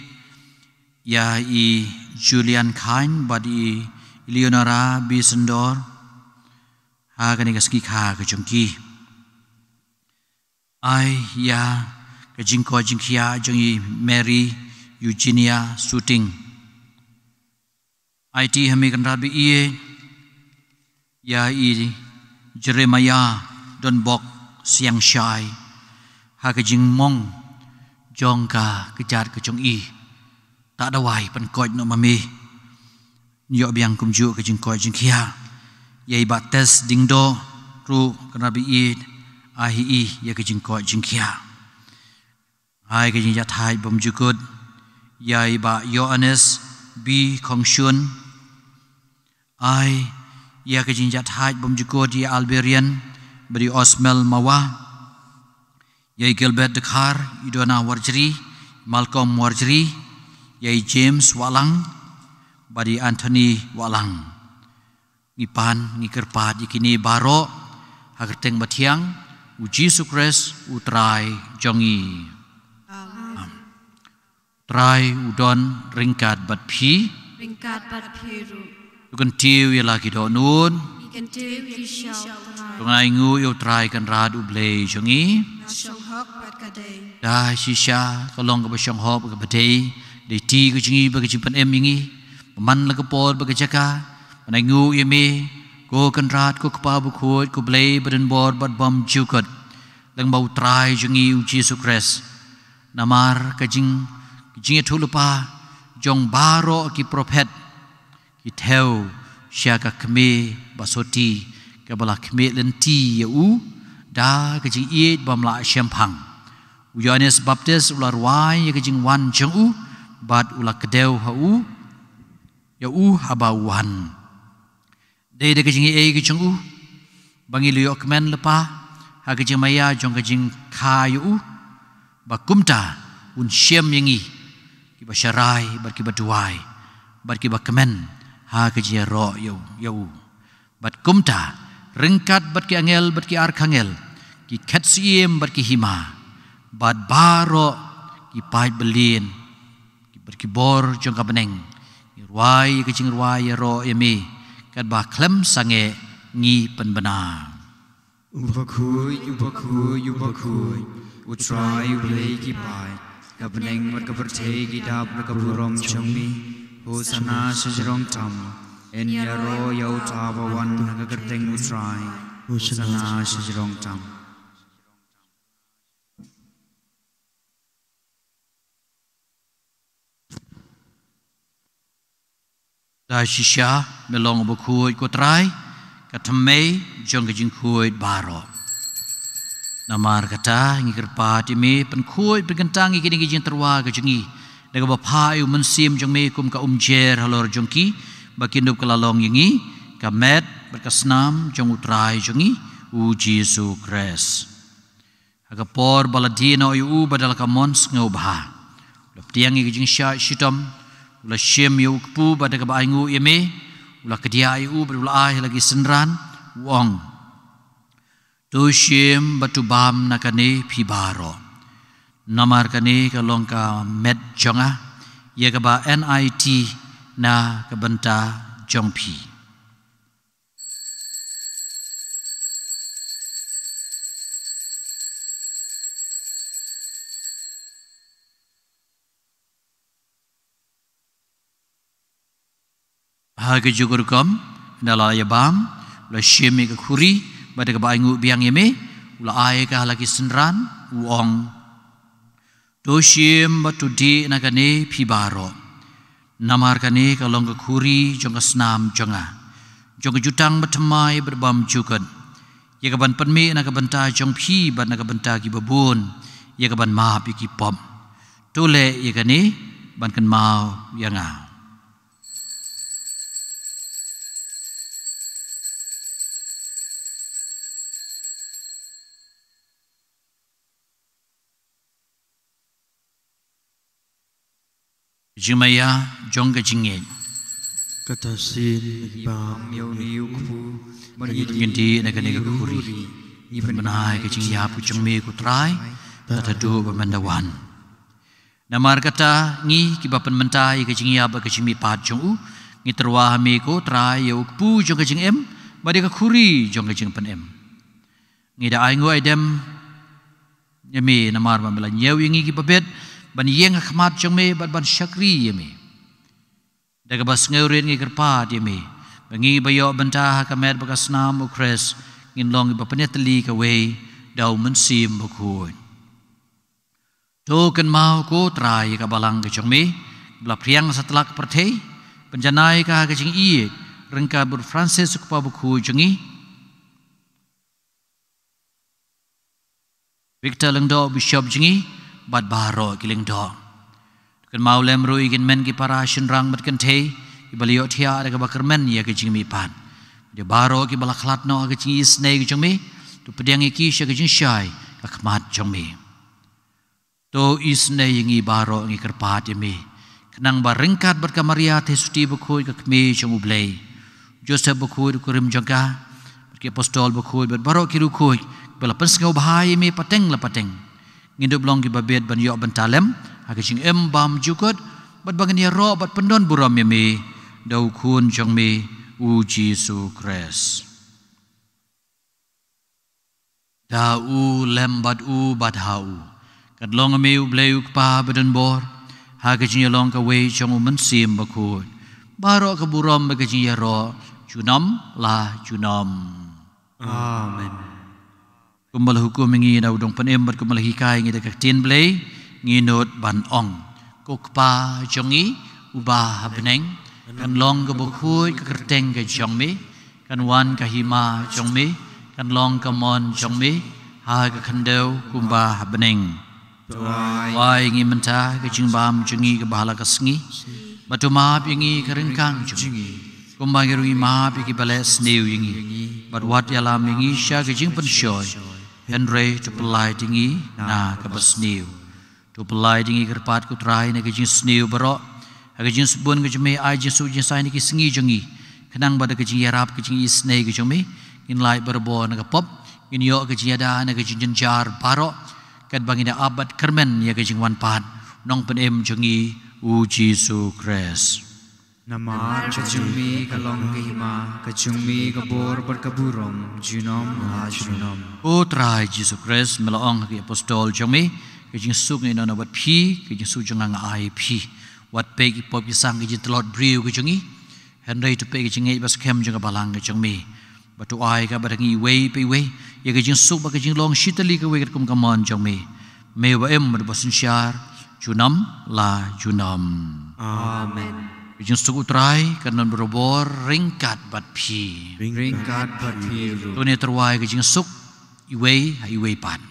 ïa i Julian Khain bad i Eleonora Bisendor ha kane ka sngi kha ka jong ki. Ai ïa ka jingkoit jingkhiah jong i Mary Eugenia Suting. Aiti ha me Kynrad ba ïeit ïa i Jeremiah Donbok Siangshai ha ka jingmong jong ka kjat ka jong i. Ta dawai pynkoit noh ma me. Ïoh biang kumjuh ka jingkoit jingkhiah ïa i Bah Test Diengdoh ruh Kynrad ba ïeit, ai hi i ïa ka jingkoit jingkhiah. Ai ka jingïathait bymjukut ïa i Bah Ïoannis B Khongshun. Ai ïa ka jingïathait bymjukut ïa i Alberian bad i Osmel Mawa, ïa i Gilbert Dkhar, i Donna Warjri, Malcolm Warjri, ïa i James Wahlang bad i Anthony Wahlang. Ngi pan ngi kyrpad ïa kine baroh ha ka kyrteng bathiang U Jisu Khrist U Trai jong ngi. Amen. Trai u don ryngkat bad phi. Ryngkat bad phi ruh. To kyntiew ïa la ki dohnud. Ngi kyntiew ïa ki sha U Trai. To ngin ainguh ïa U Trai Kynrad U Blei jong ngi. Ka shong hok bad ka dei. Da shisha ka long kaba shong hok bad kaba dei. Dei ti ka jong ngi bad ka jingpynim ïa ngi. Ba man la ka por bad ka jaka ban ainguh ïa me, ko Kynrad, ko Kpa bakhuid, ko Blei badonbor bad bymjukut, lem bad U Trai jong ngi U Jisu Khrist. Namar ka jing, ka jingïathuh lypa jong baroh ki prophet ki thew sha ka kmie ba soti kaba la khmih lynti ïa u da ka jingïeit bym lah shemphang. U Ïoannis Baptist u la rwai ïa ka jingwan jong u, bad u la kdew ha u, ïa u haba u wan. Dei da ka jingaiei ka jong u ba ngi la ïoh kmen lypa ha ka jingmaïa jong ka jingkha ïa u, ba kumta un shem ïa ngi kiba sharai bad kiba duwai bad kiba kmen ha ka jingïaroh ïa u, ïa u. Bad kumta, ryngkat bad ki angel bad ki archangel, ki khet syiem bad ki hima, bad baroh ki paid byllieng, ki bad ki bor jong ka bneng, ngi rwai ïa ka jingrwai ïaroh ïa me, katba khlem sangeh ngi pynbna. U bakhuid, u bakhuid, u bakhuid, U Trai U Blei ki paid, ka bneng bad ka pyrthei ki dap da ka burom jong me. Hosana sha jrong tam. Yn ïaroh ïa uta uba wan ha ka kyrteng U Trai. Hosana sha jrong tam. Da shisha me long u bakhuid, ko Trai, ka thymmei jong ka jingkhuid baroh. Namar kata ngi kyrpad ïa me, pynkhuid pynkyntang ïa kine ki jingtyrwa ka jong ngi da kaba phah ïa u Mynsiem jong me kum ka umjer halor jong ki, ba kin dup ka la long ïa ngi ka met bad ka snam jong U Trai jong ngi, U Jisu Khrist. Ha ka por ba la die noh ïa u bad da la ka mon sngewbha, u la pdiang ïa ka jingshah shitom, u la shim ïa u kpu bad da kaba ainguh ïa me, u la kdiah ïa u bad u la ai ha la ki synran, u ong: To shim bad to bam na kane phi baroh. Namar kane ka long ka met jong nga, ïa kaba yn aiti na ka bynta jong phi. Ha kajuh ka rukom, ynda la ïa bam, u la shim ïa ka khuri bad da kaba ainguh biang ïa me, u la ai ïa ka ha la ki synran, u ong: To shim bad to dih na kane phi baroh. Namar kane ka long ka khuri jong ka snam jong nga, jong ka jutang bathymmai bad bymjukut, ïa kaban pynmih na ka bynta jong phi bad na ka bynta kiba bun, ïa kaban map ïa ki pop. To leh ïa kane ban kynmaw ïa nga. Jingmaïa jong ka jingngeit. Kata sien ba ïa une u kpu, ba ngin dih na kane ka khuri, ngin pynbna ïa ka jingïap ka jong me ko Trai, tat haduh ba men da wan. Namar kata ngi kiba pynmynta ïa ka jingïap bad ka jingmihpat jong u, ngi tyrwa ha me ko Trai ïa u kpu jong ka jingim, bad ïa ka khuri jong ka jingpynim. Ngi da ainguh aidem ïa me namar ba me la ñiew ïa ngi kiba bit ban ïeng ha khmat jong me bad ban shakri ïa me. Da kaba sngewrit ngi kyrpad ïa me ba ngi ba ïoh bynta ha ka met bad ka snam u Khrist, ngin long kiba pynïatylli kawei da u Mynsiem Bakhuid. To kynmaw ko Trai ïa ka balang ka jong me, ba la phriang satlak pyrthei, pynjanai ka ha ka jingïeit, ryngkat bad u Francis u Kpa Bakhuid jong ngi, Victor Lyngdoh Bishop jong ngi, bad baroh ki lyngdoh. To kynmaw lem ruh ïa ki hynmen ki para shynrang bad kynthei, kiba la ïohthiah da kaba kyrmen ïa ka jingmihpat. Bad ïa baroh kiba la khlad noh ha ka jingisynei ka jong me, to pdiang ïa ki sha ka jingshai ka khmat jong me. To isynei ïa ngi baroh ngi kyrpad ïa me, khnang ba ryngkat bad ka Maria Theisotti Bakhuid ka Kmie jong u Blei, Joseph Bakhuid u kurim jong ka, bad ki apostol bakhuid bad baroh ki riewkhuid ba la pynsngewbha ïa me pateng la pateng, ngin dup long kiba bit ban ïoh bynta lem ha ka jingim bymjukut, bad ba ngin ïaroh bad pyndonburom ïa me da u Khun jong me u Jisu Khrist. Da u, lem bad u, bad ha u, ka long ïa me u Blei u Kpa badonbor, ha ka jingïalong kawei jong u Mynsiem Bakhuid, baroh ka burom bad ka jingïaroh junom la junom. Amen. Kumba la hukum ïa ngi da u Nongpynim bad kumba la hikai ïa ngi da ka Ktien Blei, ngin nud ban ong: Ko Kpa jong ngi uba ha bneng, kan long kaba khuid ka kyrteng ka jong me, kan wan ka hima jong me, kan long ka mon jong me, ha ka khyndew kumba ha bneng. To ai ïa ngi mynta ka jingbam jong ngi kaba ha la ka sngi, bad to map ïa ngi ka ryngkang jong ngi, kumba ngi ruh ngi map ïa kiba leh sniew ïa ngi. Bad wat ïalam ïa ngi sha ka jingpynshoi, hynrei to pynlait ïa ngi na kaba sniew. To pynlait ïa ngi kyrpad ko Trai na ka jingsniew baroh, ha ka jingsbun ka jong me, ai jingsuk jingsaiñ na ki sngi jong ngi, khnang ba da ka jingïarap ka jingisynei ka jong me, ngin lait barabor na ka pop, ngin ïoh ka jingïada na ka jingjynjar baroh, katba ngin da ap bad kyrmen ïa ka jingwan pat u Nongpynim jong ngi, u Jisu Khrist. Namar ka jong me ka long ka hima, ka jong me ka bor bad ka burom, junom la junom. Ko Trai Jisu Khrist, me la ong ha ki apostol jong me, ka jingsuk nga ïehnoh noh bad phi, ka jingsuk jong nga nga ai ïa phi. Wat peit ki pop ki sang ki jingtlot briew ka jong ngi, hynrei to peit ka jingngeit bad skhem jong ka balang ka jong me. Bad to ai kaba da ngi iwei pa iwei ïa ka jingsuk bad ka jinglong shitylli kawei katkum ka mon jong me. Me uba im bad uba synshar junom la junom. Amen. Ka jingsuk u Trai kan don barabor ryngkat bad phi. Ryngkat bad phi ruh. To ngin ïatyrwa ïa ka jingsuk iwei ha iwei pat.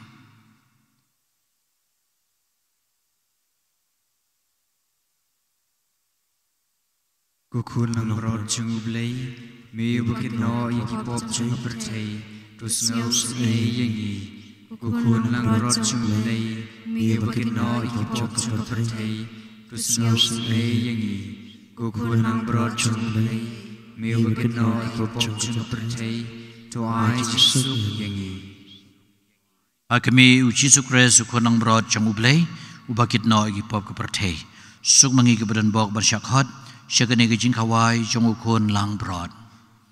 Ko Khun langbrot jong U Blei, me uba kynnoh ïa ki pop jong ka pyrthei, to sngewsynei ïa ngi. Ko Khun langbrot jong U Blei, me uba kynnoh ïa ki pop jong ka pyrthei, to sngewsynei ïa ngi. Ko Khun langbrot jong U Blei, me uba kynnoh ïa ki pop jong ka pyrthei, to ai jingsuk ïa ngi. Ha kmie u Jisu Khrist, u Khun langbrot jong U Blei, uba kynnoh ïa ki pop ka pyrthei. Suk ma ngi kiba don bok ban shah khot sha kane ka jingkhawai jong u Khun langbrot.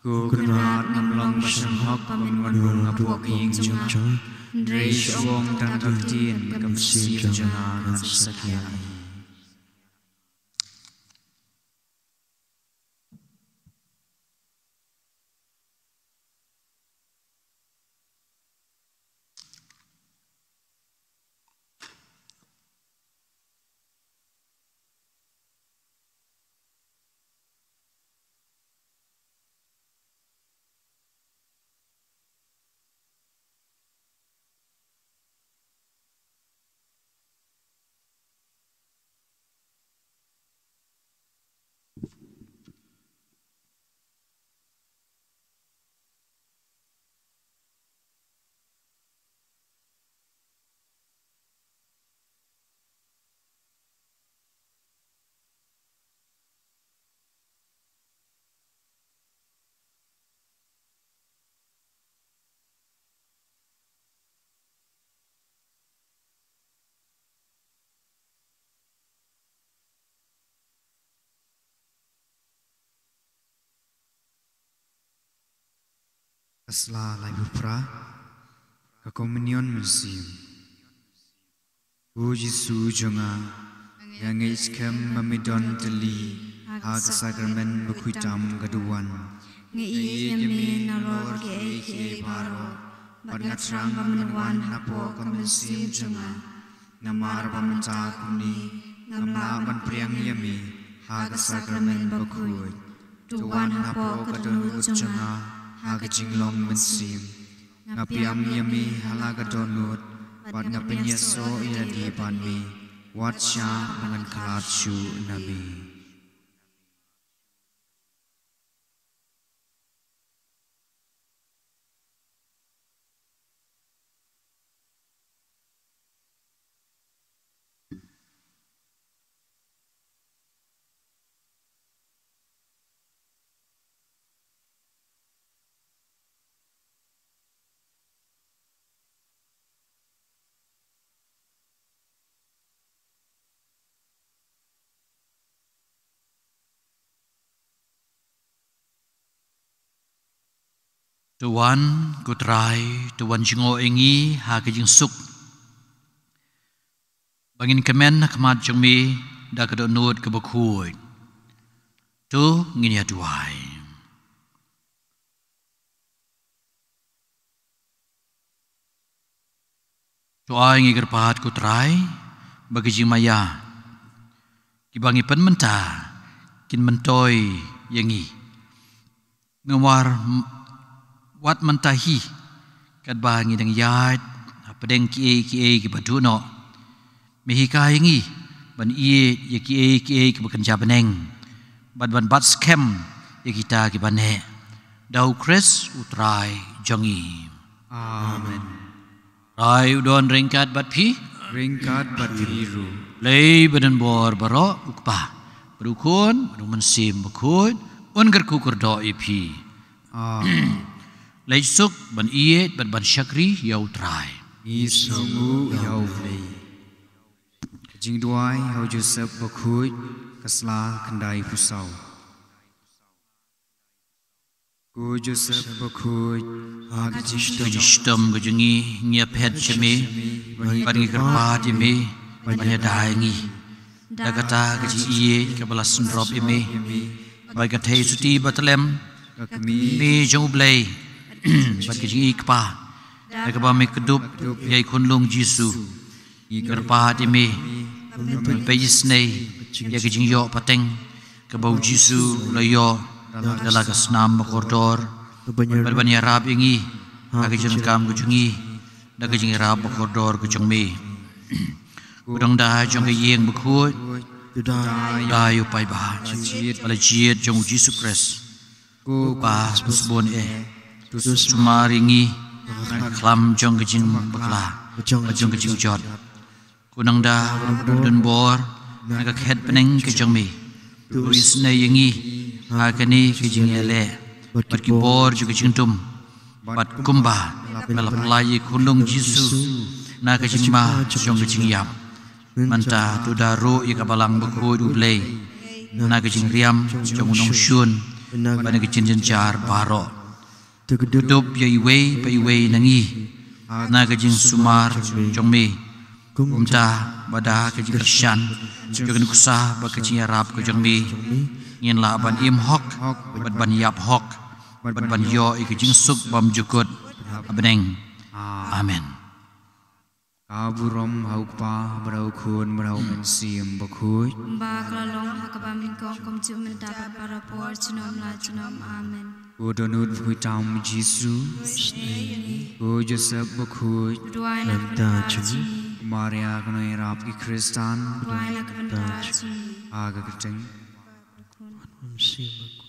Ko Kynrad, ngam long ba sngewhok ban wan rung hapoh ka ïing jong nga, hynrei shu ong tang ka ktien, ka mynsiem jong nga kan sa khia. Ka sla laiphew phra, ka Komunion Mynsiem. Ko Jisu jong nga, nga ngeit skhem ba me don tylli ha ka sakramen bakhuid tam ka duwan. Nga ïeit ïa me nalor kiei kiei baroh, bad nga thrang ba men wan hapoh ka mynsiem jong nga. Namar ba mynta kumne ngam lah ban pdiang ïa me ha ka sakramen bakhuid. To wan hapoh ka dohnud jong nga ha ka jinglong mynsiem. Nga pdiang ïa me ha la ka dohnud, bad nga pynïasoh ïalade bad me. Wat shah ba ngan khlad shuh na me. To wan, ko Trai, to wan jngoh ïa ngi ha ka jingsuk, ba ngin kmen ha khmat jong me da ka dohnud kaba khuid. To ngin ïa duwai. To ai ngi kyrpad, ko Trai, ba ki jingmaïa kiba ngi pynmynta kin myntoi ïa ngi. Namar m-, wat mynta hi, katba ngi dang ïaid pdeng kiei kiei kiba duh noh. Me hikai ïa ngi ban ïeit ïa kiei kiei kiba kynja bneng bad ban bat skhem ïa kita kiba neh. Da U Khrist U Trai jong ngi. Amen. Trai u don ryngkat bad phi. Ryngkat bad phi ruh. Blei ba don bor baroh, U Kpa bad U Khun bad U Mynsiem Bakhuid, un kyrkhu kyrdoh ïa phi. Amen. Leit suk ban ïeit bad ban shakri ïa U Trai. Ngi sngewnguh ïa U Blei. Ka jingduwai ha u Joseph Bakhuid, ka sla khyndaiphew saw. Ko Joseph Bakhuid, ha ka jingshitom ka jong ngi, ngi ïaphet sha me bad ngi kyrpad ïa me ban ïada ïa ngi. Da kata ka jingïeit kaba la sngewthuh ïa me bad ka theisotti bathylliem, ka kmie jong U Blei bad ka jingïeit kpa, da kaba me kdup ïa i khunlung Jisu. Ngi kyrpad ïa me ban peit isynei ïa ka jingïoh pateng kaba U Jisu u la ïoh da la ka snam bakordor bad ban ïarap ïa ngi ha ka jingdonkam ka jong ngi da ka jingïarap bakordor ka jong me. Ko Nongda jong ka ïing bakhuid, to da ïa u paidbah ba la jied jong U Jisu Khrist. Ko Kpa ba sbun eh, to sumar ïa ngi na ka khlam jong ka jingbakla bad jong ka jingujot. Ko Nongda ba don bor na ka khet bneng ka jong me, to isynei ïa ngi ha kane ka jingïaleh bad ki bor jong ka jingdum, bad kumba me la pyllait ïa i khunlung Jisu na ka jingma jong ka jingïap, mynta to da ruh ïa ka Balang Bakhuid U Blei na ka jingriam jong u nongshun bad na ka jingjynjar baroh. To kdup ïa iwei pa iwei na ngi na ka jingsumar jong me, kumta ba da ka jingkyrshan jong ka nuksa bad ka jingïarap ka jong me, ngin lah ban im hok bad ban ïap hok bad ban ïoh ïa ka jingsuk bymjukut ha bneng. Amen. Ka burom ha U Kpa, bad ha U Khun, bad ha U Mynsiem Bakhuid. Kumba ka la long ha kaba nyngkong, kumjuh mynta bad barabor, junom la junom. Amen. Ko Dohnud Bakhuid tam Jisu. Ko Joseph Bakhuid. Duwai na ka bynta jong ngi. Ko Maria ka nongïarap ki Khristan. Duwai na ka bynta jong ngi. Ha ka kyrteng. Mynsiem Bakhuid.